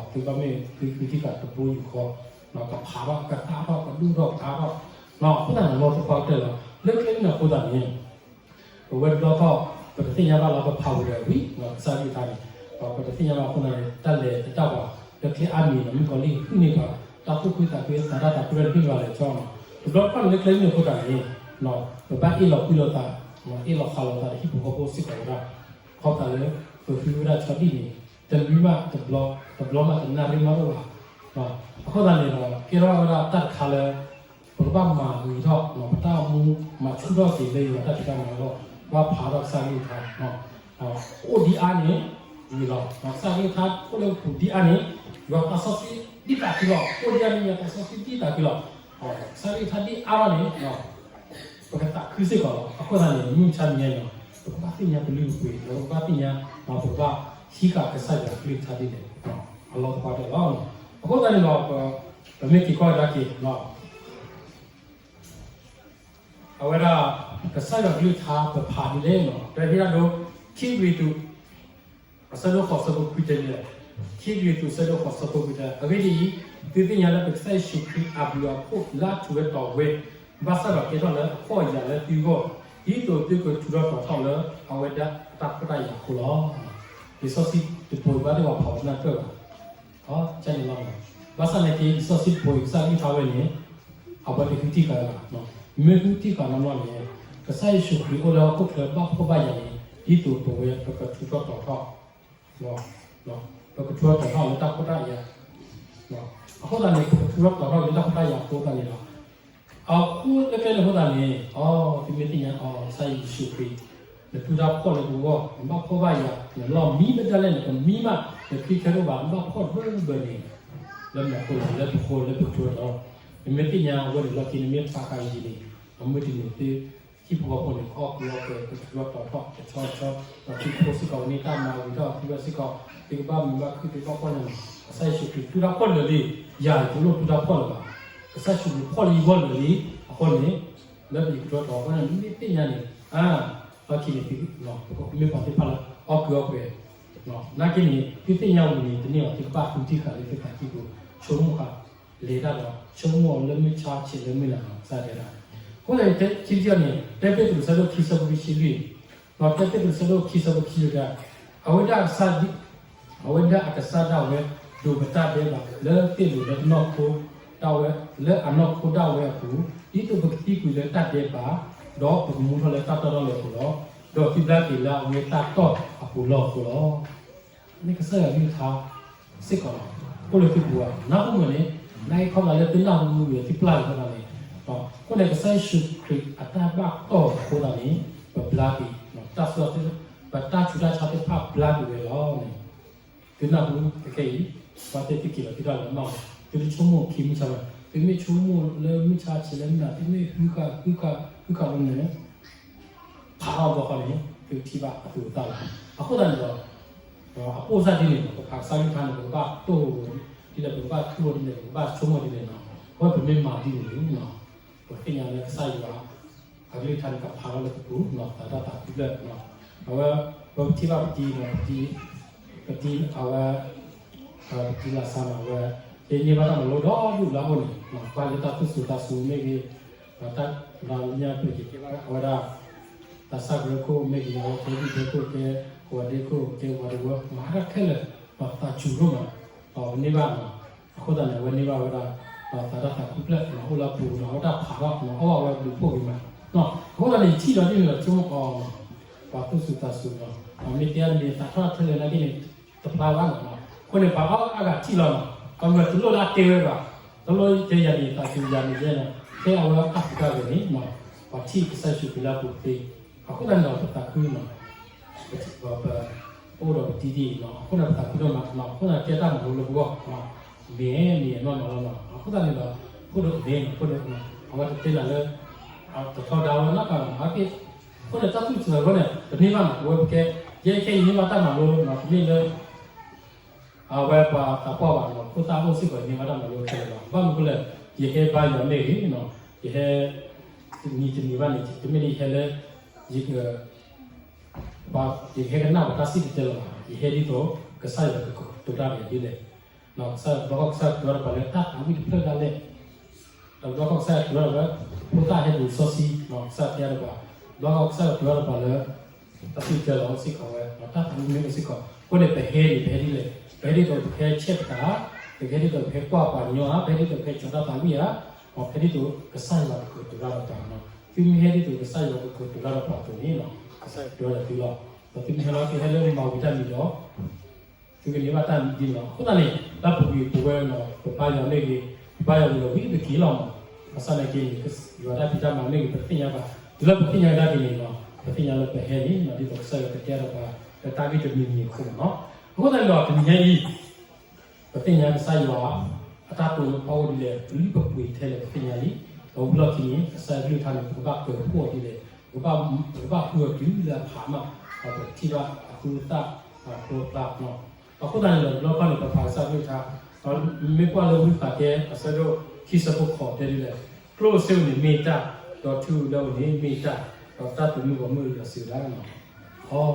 သုဘၣ်မ့ၢ်ဃုထံၣ်ဃာ်တဘိယူၢ်ဃီ, ကဖးထီၣ်ကသၣ်ထီၣ်ကဒိၣ်ထီၣ်ကထါထီၣ်, အဃိသတးန့ၣ် လီၤသပှၢ်ကတၢၢ်လီၤ, လၢကျဲန့ၣ်အဃိသတးန့ၣ် ပဝဲတဘျီဃီ ပတသ့ၣ်ညါဘၣ်လီၤ ပဖးဝံၤဒီးဝံၤ ကစၢ်ကလုၢ်ကထါန့ၣ်, ပတသ့ၣ်ညါဘၣ်အဃိသတးန့ၣ် တၢ်လဲၤတတၢ်ဝၤ လၢကျဲအါမံၤန့ၣ် မုၣ်ကီၤလံၢ်ဟုၣ်န့ၢ်ပှၤ တၢ်သူၣ်ခုသးခုသးဒၣ်သးခုလၢတမ့ၢ်ဘၣ်လဲၣ်ကၠီနီၤ, တဘျီဃီန့ၣ်လၢကျဲန့ၣ်အဃိသတးန့ၣ်, ပဘၣ်အ့ၣ်လီၤကွံလိာ်သး, အ့ၣ်လီၤဃးလိာ်သးဒီးဟံၣ်ဖိဃီဖိစ့ၢ်ကီးဝဲဒၣ်, ခီဖျိလၢ ပဃုဝဲဒၣ်ဆီဒံၣ်န့ၣ် တနွံဘၣ်တဘျီ, တဘျီမးတနၣ်ရံၣ်မးတအိၣ်ဘၣ်, အဃိသတးန့ၣ်ဒီး ကဲထီၣ်ဝဲဒၣ်တၢ်တခါလၢ ပကဘၣ်မၤဂ့ၤထီၣ် ပတၢ်အိၣ်မူ မၤဆူၣ်ထီၣ်က့ၤလၢယွၤတၢ်ဖံးတၢ်မၤအဂီၢ်, ဘၣ်ဖးထီၣ်ကစၢ်ကလုၢ်ကထါ, အိၣ်ဒံးအါန့ၣ် ဂ့ၤလီၤ, ကစၢ်ကလုၢ်ကထါအိၣ်လၢပပူၤဒံးအါန့ၣ် ယွၤသးစီဆှံဒံးသးခုလီၤ, အိၣ်ဒံးအါန့ၣ် ယွၤသးစီဆှံဒံးသးခုလီၤ, ကစၢ်ကလုၢ်ကထါဒံးအါထီၣ်န့ၣ် ပကသးခုစ့ၢ်ကီးလီၤ, အဃိသတးန့ၣ် မုၢ်မဆါတနံၤအံၤန့ၣ် ပကဘၣ်သ့ၣ်ညါပလုၢ်ပပှ့ၤ ဒီးပကဘၣ်သ့ၣ်ညါ ပကဘၣ်ဟံးဃာ်ကစၢ်ယွၤကလုၢ်ကထါဒ်လဲၣ်, အလီၢ်တပှၢ်တၢၢ်လီၤ, အဃိသတးန့ၣ်ဒီး ပမ့ၢ်က့ၤကွၢ်ကဒါက့ၤ အဝဲဒၣ် ကစၢ်ယွၤကလုၢ်ကထါပဖးဒ်လဲၣ်နီၤ, ပဟ့ၣ်ဒၣ်ဒိ ခံကရံၣ်သူး အဆၢဒိၣ်ဃိးဆၢဖိခွံတဲဒ်လဲၣ်, ခံကရံၣ်သူးဆၢဒိၣ်ဃိးဆၢဖိခွံတဲ, အဂ့ၢ်ဒ်အံၤ, သုသ့ၣ်ညါလၢပကစၢ်ယ့ၣ်ၡူးခရံာ်အဘျုးအဖှိၣ်လၢအထူးဝဲတီၤဝဲ, ဘၣ်ဆၣ်ဒီးကဲထီၣ်လၢအခီၣ်အယာ်လၢသုဂီၢ်, ဒ်သိးသုကထူးထီၣ်တီၤထီၣ်လၢအဝဲဒၣ်အတၢ်ဖှီၣ်တၢ်ယာ်အဃိလီၤ. လံာ်စီဆှံတပိၤဘၣ်တ့ၢ်ဝဲဖးဝဲဒၣ်တၢၢ်ဘၣ် ကန့ၣ်လီၤ, ဘၣ်ဆၣ်သနာ်က့ လံာ်စီဆှံတပိၤအံၤ ကစၢ်ကလုၢ်ကထါဝဲန့ၣ် အဝဲတဃုထံၣ်ဃာ်ဘၣ်, မ့ၢ်ဃုထံၣ်ဃာ်နီၢ်နီၢ်န့ၣ် ကစၢ်ယ့ၣ်ၡူးခရံာ်အိၣ်လၢဟီၣ်ခိၣ်ချၢဘၣ်ဖှီၣ်ဘၣ်ယာ်န့ၣ် ဒ်သိးပဝဲပကထူးထီၣ်တီၤထီၣ်, ပကထူးထီၣ်တီၤထီၣ်လၢတၢ်ဖှီၣ်တၢ်ယာ်, အဃိသတးန့ၣ် ပကထူးထီၣ်တီၤထီၣ်လၢတၢ်ဖှီၣ်တၢ်ယာ်အဃိသတးန့ၣ်လီၤ. အဃိလၢကျဲန့ၣ်အဃိသတးန့ၣ် အီ သုမ့ၢ်သ့ၣ်ညါအီၤ ကစၢ်ယ့ၣ်ၡူးခရံာ် နထူးတၢ်ဖှီၣ်လၢပဂီၢ်, နဘၣ်ဖှီၣ်ဘၣ်ယာ်, နလီၢ်မံမ့ၢ်ဒၣ်လဲာ်န့ၣ် ကမံဘၣ်, နချံခဲတအိၣ်ဘၣ်, နဘၣ်ဖှီၣ်ဘၣ်ဘၣ်န့ၣ်, လၢမနုၤအဃိလဲၣ်, လၢပဃိ လၢပကထူးထီၣ်, နမ့ၢ်သ့ၣ်ညါအဝဲန့ၣ်လီၢ်ခံ နမ့ၢ်ပာ်ဃာ်အံၤန့ၣ်, အမုၢ်တနံၤသ့ ဟံၣ်ဖိဃီဖိန့ၣ် ကအီၣ်ကုၢ်အီၣ်ပှဲၤ ကထူးထီၣ်တီၤထီၣ်တဆီတဆီ, ဒီးသုဖိစ့ၢ်ကီးန့ၣ် တၢ်မၤဂ့ၤထီၣ်သုဝဲစ့ၢ်ကီး, သုကဘၣ်မုာ်ဘၣ်ခုၣ် သုကဘၣ်ဖှီၣ်ညါန့ၣ်, ကစၢ်ယ့ၣ်ၡူးခရံာ်ထူးတၢ်ဖှီၣ်လၢာ်လံ, ယၤတလိၣ်ထူးတၢ်ဖှီၣ်လၢၤဘၣ်, ကစၢ်ယ့ၣ်ၡူးခရံာ်ဖှီၣ်လၢယဂီၢ်လၢာ်လံ, အဃိန့ၣ် လၢပကထူးထီၣ်တီၤထီၣ်အဃိန့ၣ် နမ့ၢ်သ့ၣ်ညါန့ၣ်, လီၢ်ခံန့ၣ် မ့ၢ်ပှၤသ့ၣ်တဖၣ်လၢအီၣ်ကုၢ်အီၣ်ပှဲၤ, နာ်က့န့ၣ် သုသ့ၣ်ညါဝံၤန့ၣ် တန့ၢ်ဘၣ် သုကဘၣ်ဃုထံၣ်ဃာ်လၢသုသးကံၢ်ပူၤ, ဆိကမိၣ်ဃာ် လဲၤတၢ်ဒီး ဆိကမိၣ်အီၤလၢမုၢ်ဆါဆဲးလၢမုၢ်နၤလီၤ ကစၢ်ယွၤတဲဒၣ်, အဃိန့ၣ် ခံထံၣ်န့ၣ် တၢပ့းတရူးဆၢဒိၣ်ခံဆၢဖိခံဆံလွံၢ်, ဒီးတၢပ့းတရူးဆၢဒိၣ်ခံဆၢဖိခံဆံလွံၢ်တဲ, အဝဲဒၣ်အကစၢ်ဒၣ်, အဝဲဒၣ်အကစၢ်ဒၣ်ဝဲ ဒိးပတၢ်ဒဲးဘး လၢသ့ၣ်လိၤလၢအနီၢ်ခိဒၣ်ဝဲ, လၢအနီၢ်ခိဒၣ်ဝဲအပူၤ, ဒ်သိးပကသံကွံာ်လၢတၢ်ဒဲးဘး, ဒီးပကမူထီၣ်လၢတၢ်တီၢ်ထီၣ်လၢအပူၤလီၤ. ဒီးသုဘျါက့ၤလၢအဝဲတၢ်တီၢ်အပူၤလီၢ်အဃိလီၤ. န့ၣ်ကစၢ်ယွၤကလုၢ်ကထါ စ့ၢ်ကီးလီၤ. အိၣ်လၢသုပူၤဘၣ်, နၢ်ဟူမ့ၢ်န့ၣ်, နၢ်ဟူခီဖျိလၢသုနၢ်ဟူမ့ၢ်သုပျၢ်လီၤအဃိသတးန့ၣ်, အဃိန့ၣ် ကစၢ်ယ့ၣ်ၡူးခရံာ်အတၢ်ဘၣ်တီၢ်အဃိသတးန့ၣ်, ပဘျါက့ၤ, တၢ်စူၢ်, ပတၢ်ဆူးတၢ်ဆါသ့ၣ်တဖၣ်ဘျါက့ၤဝဲလီၤန့ၣ်, သုနၢ်ဟူခဲအံၤ, ဘၣ်သ့ၣ်သုက့ၤလီၤသုတၢ်လီၤမၢ်, သုတဆိကမိၣ်ခံမုၢ်ဆါဘၣ်, သုမ့ၢ်ဆိကမိၣ်လၢမုၢ်ဆါဆဲးလၢမုၢ်နၤ, သုမ့ၢ်ဟုဃာ်ဟုဃာ်ဟုဃာ်လီၤန့ၣ် ဖးထီၣ်ဘျီဃီန့ၣ် သုထံၣ်ဘၣ်အသူးအသးလီၤ. အဃိသတးန့ၣ်ဒီး အပိၢ်စၢ်ဒ်န့ၣ်ဒီး ပဖးကစၢ်ကလုၢ်ကထါန့ၣ် ပကဘၣ်တိၢ်ဒ်လဲၣ်, ပကဘၣ်ထူဒ်လဲၣ်, ပကဘၣ်ဆိကမိၣ်ဒ်လဲၣ်နီၤ. အဝဲပမ့ၢ်မၤဒ်န့ၣ်န့ၣ်, ပသ့ၣ်ညါလၢကစၢ်ယွၤ အကလုၢ်ကထါန့ၣ် ကဖးထီၣ်လၢပပူၤ သးတၢ်သးခုဖျၢၣ်. အဝဲ ပထံၣ်ဘၣ်ပတံၤ, ပတံၤ, အဝဲ ပတံၤလၢ်စၢ်န့ၣ် အဝဲ ဟ့ၣ်န့ၢ်ဘၣ်တၢ်မၤလိဒီဒူၣ်လၢအအိၣ်န့ၣ်, ဘၣ်လၢတၢ်သူၣ်စူၤသးစူၤမ့ၢ်ဂ့ၤ, ဒီးတၢ်လၢညါပက့ၤကဲဘၣ်အဝဲဒၣ် သးစၢ်ကရၢခိၣ်မ့ၢ်ဂ့ၤ, အဝဲကဲဒံၣ်ဒ့ခိၣ်, ကဲဝၤဒ့ခိၣ်, ကဲဝၤဒဝၢ, မၤတၢ်ခဲလၢာ်, ဒီးသးစူၤဒိၣ်မး, ဒီးပန့ၢ်ဘၣ်နီၤ. အဃိသတးန့ၣ် အဝဲန့ၢ်ဘၣ်ဝဲဒၣ် ဒီးသးတၢ်သးခုဖျၢၣ် အိၣ်လၢအပူၤဒီး အဝဲတၢ်ဖးထီၣ် အီၣ်ဘၣ်ဝဲဘျုးဖှိၣ်ဂ့ၤမး. အဃိသတးန့ၣ် ယထံၣ်လီၤဒ်န့ၣ်ဒီး ဆိကမိၣ်အီၤ ပှၤသူၣ်စူၤသးစူၤနီၤ, မ့ၢ်တဲအန့ၣ် သးထီၣ်ထဲလဲၣ်နာ်က့န့ၣ် တဖျါဘၣ်နီၤ. အဃိန့ၣ် ပှၤအီၣ်အါဂၤထံၣ်လီၤနီၤ, ခီမ့ၢ်တလိၣ်လၢအတဲဝဲဘၣ်, တလိၣ်တဲယၤန့ၣ် သးစူၤယၤန့ၣ်ယဲနီၤ, တဲအဝဲအတၢ်ဟူးတၢ်ဂဲၤန့ၣ်နီၤ, ပှၤထံၣ်ကစၢ်ယ့ၣ်ၡူးခရံာ်လၢအပူၤသ့. အဃိသတးန့ၣ်ဒီး ပသးခုနီၤ ပအိၣ်ဒီးပတံၤဒ်အံၤနီၤ, အဃိန့ၣ် ပသးခုဒိၣ်မးနီၤ, အဃိန့ၣ်တဲတၢ်မၤလိလၢပဂီၢ်နီၤ, မ့ၢ်မ့ၢ်နီၢ်နီၢ်လီၤနီၤ. အဃိသတးန့ၣ်ဒီး ဖိဒိၣ်မ့ၢ်နီၤ, ဖိဒိၣ်နီၤ, အဝဲတတဲနၤလၢ တထီဒါဝဲနီတခါနီၤ, အါက့ၢ် အဃိန့ၣ် တၢ်သူၣ်စၢၤအဃိန့ၣ် တန့ၢ်ဘၣ်နီၤ ပဝဲပကဲ, ယဲခဲအံၤယန့ၢ်ဘၣ်တၢ်မၤလိနီၤ တမ့ၢ်လၢ အဝဲပှၤသးပှၢ်ဘၣ်နီၤ ဖိသၣ်အိၣ်စ့ၢ်ကီး ယန့ၢ်ဘၣ်တၢ်မၤလိခဲလၢာ်လီၤ. ဘၣ်မနုၤအဃိလဲၣ် ယဟဲဘါယွၤမ့ၢ်ဂ့ၤနီၤ ယဟဲ တနံၤတနံၤဘၣ်န့ၣ် တမ့ၢ်လၢယဟဲလၢ ယက ပှၤ ယကဟဲကနၣ်ပှၤတၢ်စံၣ်တဲၤတဲလီၤဘၣ်. ယဟဲဒ်သိး ကစၢ်ယွၤကကတိၤတၢ်ဒီးယၤဒ်လဲၣ်. ကစၢ်ယွၤ တဘျီဃီကစၢ်ယွၤကတိၤတၢ်ဒီးပှၤလၢတၢ်သးဝံၣ်တဖျၢၣ်ဒၣ်လဲာ်, ဒီးတဘျီဃီကစၢ်ယွၤကတိၤတၢ်ဒီးပှၤ ဖိသၣ်ဟဲဒိးစီဆှံ, ကစၢ်ယွၤတဲတၢ်ဒီးပှၤ, တဘျီဃီကစၢ်ယွၤကတိၤတၢ်ဒီးပှၤလၢ တၢ်စံၣ်တဲၤတဲလီၤအိၣ်စ့ၢ်ကီးဝဲ, တၢ်သးဝံၣ်မ့ၢ်အိၣ်စ့ၢ်ကီး. အဃိန့ၣ် ပဟဲန့ၣ် ပဟဲဒ်လဲၣ်, ပဟဲဒ်သိးပဟဲဆဲးပတၢ်, ပဟဲဒ်သိးပဟဲကွၢ်ပှၤညီဧါ, ပဟဲဒ်သိးပဟဲကၠီၤတၢ်သးဝံၣ်ဧါ, ပဟဲဒ်သိးကစၢ်ယွၤကကတိၤတၢ်ဒီးပှၤနီၤ. သုမ့ၢ်ဟဲဒ်သိးကစၢ်ယွၤကကတိၤတၢ်ဒီးပှၤအသိးန့ၣ်နီၤ ကစၢ်ယွၤကတိၤတၢ်ဒီးသုလီၤ. ဒီးသုမ့ၢ်ဟဲလီၤ သုဟဲလၢမၤဝံၤတၢ်မံၤဒီး သုကန့ၢ်ဘၣ်တၢ်မံၤဒ်န့ၣ်လီၤ. အဃိသတးန့ၣ် လၢပူၤကွံာ်ပဝဲနီၤ ပဘါယွၤမ့ၢ်ဂ့ၤ, ပဘါယွၤဝံၤဒီးဝံၤ ပက့ၤလီၤမး. ဘၣ်ဆၣ်သနာ်က့န့ၣ် ယွၤတၢ်ဖံးတၢ်မၤမ့ၢ်ဂ့ၤ ပသ့ၣ်ညါဘၣ်, တုၤလၢပသ့ၣ်ညါဝဲဒၣ်ဒ်န့ၣ်လီၤ. ပသ့ၣ်ညါလၢပဟဲန့ၣ် ဒ်သိးကစၢ်ယွၤကတဲဒီးပှၤ လၢတၢ်ဂ့ၢ်တမံၤမံၤအဃိမးနီၤ. အဃိသတးန့ၣ်ဒီး တနံၤညါအံၤ ပသ့ၣ်ညါကစၢ်ယွၤ အတၢ်တိာ်လၢပအိၣ်ဒ်လဲၣ်, ပလုၢ်ပပှ့ၤထဲလဲၣ် ပသ့ၣ်ညါလံ. ဒီးဝံၤလီၢ်ခံန့ၣ် ကစၢ်ယွၤကလုၢ်ကထါန့ၣ် ပကဘၣ်ကၢၤဖှိၣ်အီၤဒ်လဲၣ်, ပကဘၣ်, ပကဘၣ်ဃုအီၤတုၤလၢအဖးမး, ဒီးပထံၣ်ဘၣ်အဃုသၣ် အကျိၤအကျဲနီၤ. အဃိသတးန့ၣ်ဒီး တဘျီခီန့ၣ် ပဖးကစၢ်ယွၤကလုၢ်ကထါ, ဒီးမ့ၢ်ကွၢ်လၢဝံသးစဲ အဆၢဒိၣ်ခံဆၢဖိဃိးတဲဒ်လဲၣ်, ကျိၣ်စ့ဧိၤန့ၣ်မ့ၢ်တၢ်, ဒီးထူလၢဧိၤန့ၣ်မ့ၢ်တၢ်, ဒီးတၢ်သုးမုၢ်ဂီၢ်မုၢ်ဒီးစံးဝဲဒၣ် အီ,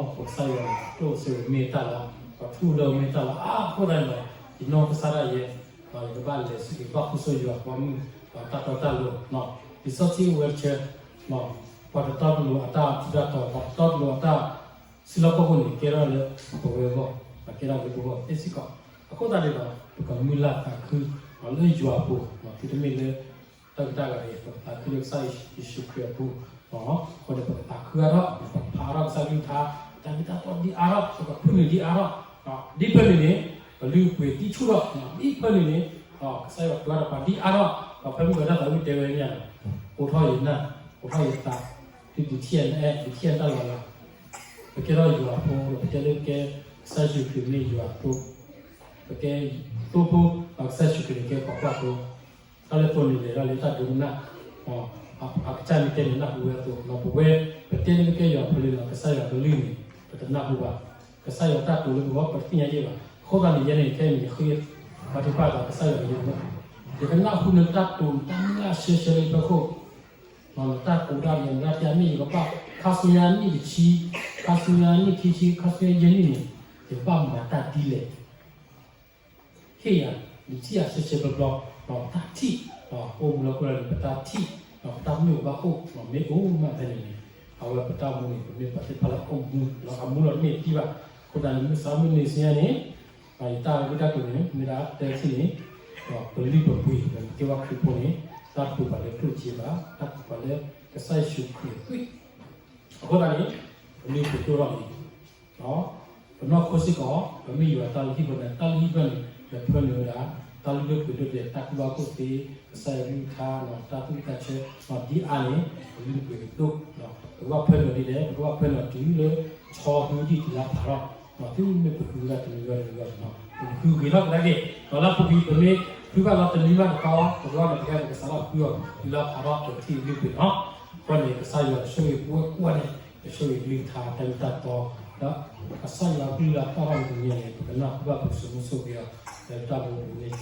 ပကစၢ်ယွၤန့ၣ် ကျိၣ်စ့ဧိၤမ့ၢ်တၢ်လီၤ, ဒီးထူလၢဧိၤမ့ၢ်တၢ်လီၤ. အဃိသတးန့ၣ်ဒီး ယနီၢ်ကစၢ်ဒၣ်ယဲ, ယကဘၣ်လဲၤဆူ ယကဘၣ်ဃုဆိယွၤအပှၤမုၣ်, ဒီးတၢ်တီတၢ်လိၤ, လံာ်စီဆှံဝဲတဆၢ, ပှၤတတီတလိၤအတၢ်ထူးတၢ်တီၤ, ပှၤတတီတလိၤအတၢ်စုလီၢ်ခီၣ်ခိၣ်န့ၣ် ကဲထီၣ်လၢပဝဲအဂီၢ်, ကဲထီၣ်လၢပဂီၢ်သ့စ့ၢ်ကီး. အဃိသတးန့ၣ်ဒီး ပကမုၢ်လၢ်သးခု လၢယွၤအပူၤ, သုတမ့ၢ်လၢ တၢ်ကတၢၢ်ဂၤအံၤ ပကသးခုလၢကစၢ်ယ့ၣ်ၡူးခရံာ်အပူၤ, အဃိန့ၣ်ပကသးခုအါထီၣ်, ပဖးအါထီၣ်ကစၢ်ကလုၢ်ကထါ, တၢ်မ့ၢ်တၢ်တီဒ်အါထီၣ်, ပကဖၢနုာ်ဒ်အါထီၣ်, ဒ်ဖၢနုာ်န့ၣ် ပလုၢ်ပပှ့ၤဒ်ဆူၣ်ထီၣ်, ဒ်ဖၢနုာ်န့ၣ် ကစၢ်ယွၤကတိၤတၢ်ဒီးပှၤဒ်အါထီၣ်, ဒီးဖဲမုၢ်ကီၤတၢ်သးဝံၣ်တဲဝဲညါ, အိးထီၣ်ယနၢ်, အိးထီၣ်ယသး, ဒုးထံၣ်ယနၢ်အဲၣ်, ဒုးထံၣ်ယတၢ်လီၤလး, ပကဲထီၣ်ယွၤအဖိ, ဒီးပတဲလၢကဲ ကစၢ်ယ့ၣ်ၡူးခရံာ်မ့ၢ်ယွၤအဖိ, ပကဲသိဖိ, ဒီးကစၢ်ယ့ၣ်ၡူးခရံာ်န့ၣ်ကဲပှၤကွၢ်သိ, တၢ်လၢသိန့ၣ်လဲၤတၢ်လၢတၢ်ဒိကနၣ်, အကစၢ်မ့ၢ်တဲန့ၣ်နၢ်ဟူဝဲအသိး, ပဝဲ ပတဲလၢပကဲယွၤအဖိလံဒီး ကစၢ်ယွၤအကလုၢ်န့ၣ် ပတနၢ်ဟူဘၣ်, ကစၢ်ယွၤတၢ်တိာ်လၢပဂီၢ် ပတသ့ၣ်ညါယဲၢ်ဘၣ်. အဃိသတးန့ၣ် ယဲန့ၣ် ခဲအံၤန့ၣ် ယဃ့ ပှၤထုကဖၣ်ဒီးကစၢ်ယွၤကလုၢ်, ယကနၢ်ဟူနတၢ်တိာ် နတၢ်မုၢ်လၢ်ဆၢဆၢလၢဖီခိၣ်, နတၢ်ကိးဒၣ်ယဲ နတၢ်တဲမ့ၢ်ယကဘၣ် ခါဆူညါနံၣ်တဆံ, ခါဆူညါနံၣ်ခံဆံ, ခါဆူညါယဲၢ်နံၣ်န့ၣ် ယကဘၣ်မၤတၢ်ဒ်လဲၣ် ဟ့ၣ်ယၤ, ယထံၣ်ယၤဆၢဆၢဘျီဘျီ, တၢ်ထံၣ်, အိၣ်မူလၢဟီၣ်ခိၣ်ဒီး ပတၢ်ထံၣ်, ပတၢ်မုာ်ကဘၣ်အိၣ်, မ့ၢ်အိၣ်မးဖဲန့ၣ်န့ၣ်, အဝဲပတၢ်မူန့ၣ် ပမ့ၢ်ပှၤသ့ၣ်တဖၣ်လၢအအိၣ်မူ, ဒီးအမူလီၤတမ့ၢ်တံၢ်ဘၣ်. အဃိသတးန့ၣ် မုၢ်ဆါမုၢ်နံၤဆူညါန့ၣ်, ယတၢ်ဂ့ၢ်တၢ်ကျိၤန့ၣ် မ့ၢ်ဒၣ်တထံၣ်န့ၣ်, ပလုၢ်ပပှ့ၤ ပက့ၤဝဲခရံာ်ဖိန့ၣ်, တၢ်ပူၤပှၤလၢကျိၣ်စ့ဘၣ်, တၢ်ပူၤပှၤလၢကစၢ်ယ့ၣ်ၡူးခရံာ်သွံၣ် အဃိသတးန့ၣ် ပလုၢ်ပှ့ၤဒိၣ်ထီၣ်န့ၣ်, ပနီၢ်ခိစ့ၢ်ကီး ပမ့ၢ်ယွၤတၢ်လုၢ်ဟံၣ်ဖိန့ၣ် တၢ်လုၢ်ဟံၣ်ဖိန့ၣ် ပဖၢနုာ်ဝဲဒၣ် တၢ်လုၢ်ဒိၣ်ပှ့ၤဒိၣ်ဒဲး တၢ်ကူၣ်ဘၣ်ကူၣ်သ့ ကစၢ်ယွၤကလုၢ်ကထါ တၢ်သူၣ်ဝံၣ်သးဆၢ ဒ်အါန့ၣ် ပလုၢ်ပှ့ၤဒိၣ်, ပကဘၣ်ဖၢနုာ်ဒ်လဲၣ် ပကဘၣ်ဖၢနုာ်တုၤလၢ ဆီဟူဒံၣ်တုၤလၢဖးထီၣ်, တုၤမ့ၢ်ပဃုဝဲဒၣ်တနံၤဂီၢ်တနံၤဂီၢ်န့ၣ် ပဃုဂ့ၤထီၣ်ကဒါက့ၤ, ဒီးလၢပူၤကွံာ်ပမ့ၢ်ဃုဘၣ်လီၤတနံၤမးတတီၤ တဘျီန့ၣ် ပကဲပကစးထီၣ်ဃုအီၤ တုၤလၢဖးထီၣ်ပထံၣ်လုၢ်ပှ့ၤလီၤ. အဃိန့ၣ် ကစၢ်ယွၤကဆိၣ်ဂ့ၤပဝဲကိးဂၤဒဲး, ကဆိၣ်ဂ့ၤကလုၢ်ကထါတၢ်မ့ၢ်တၢ်တီ, ဒီးကစၢ်ယွၤကလုၢ်လၢအတီၢ်ထီၣ်န့ၣ်တနံၤန့ၣ် ပကနၢ်ဟူဘၣ်ပကဆိမိၣ်ဆိၣ်ဂ့ၤအီၤ လၢတၢ်ဘိပူၤန့ၣ်တက့ၢ်.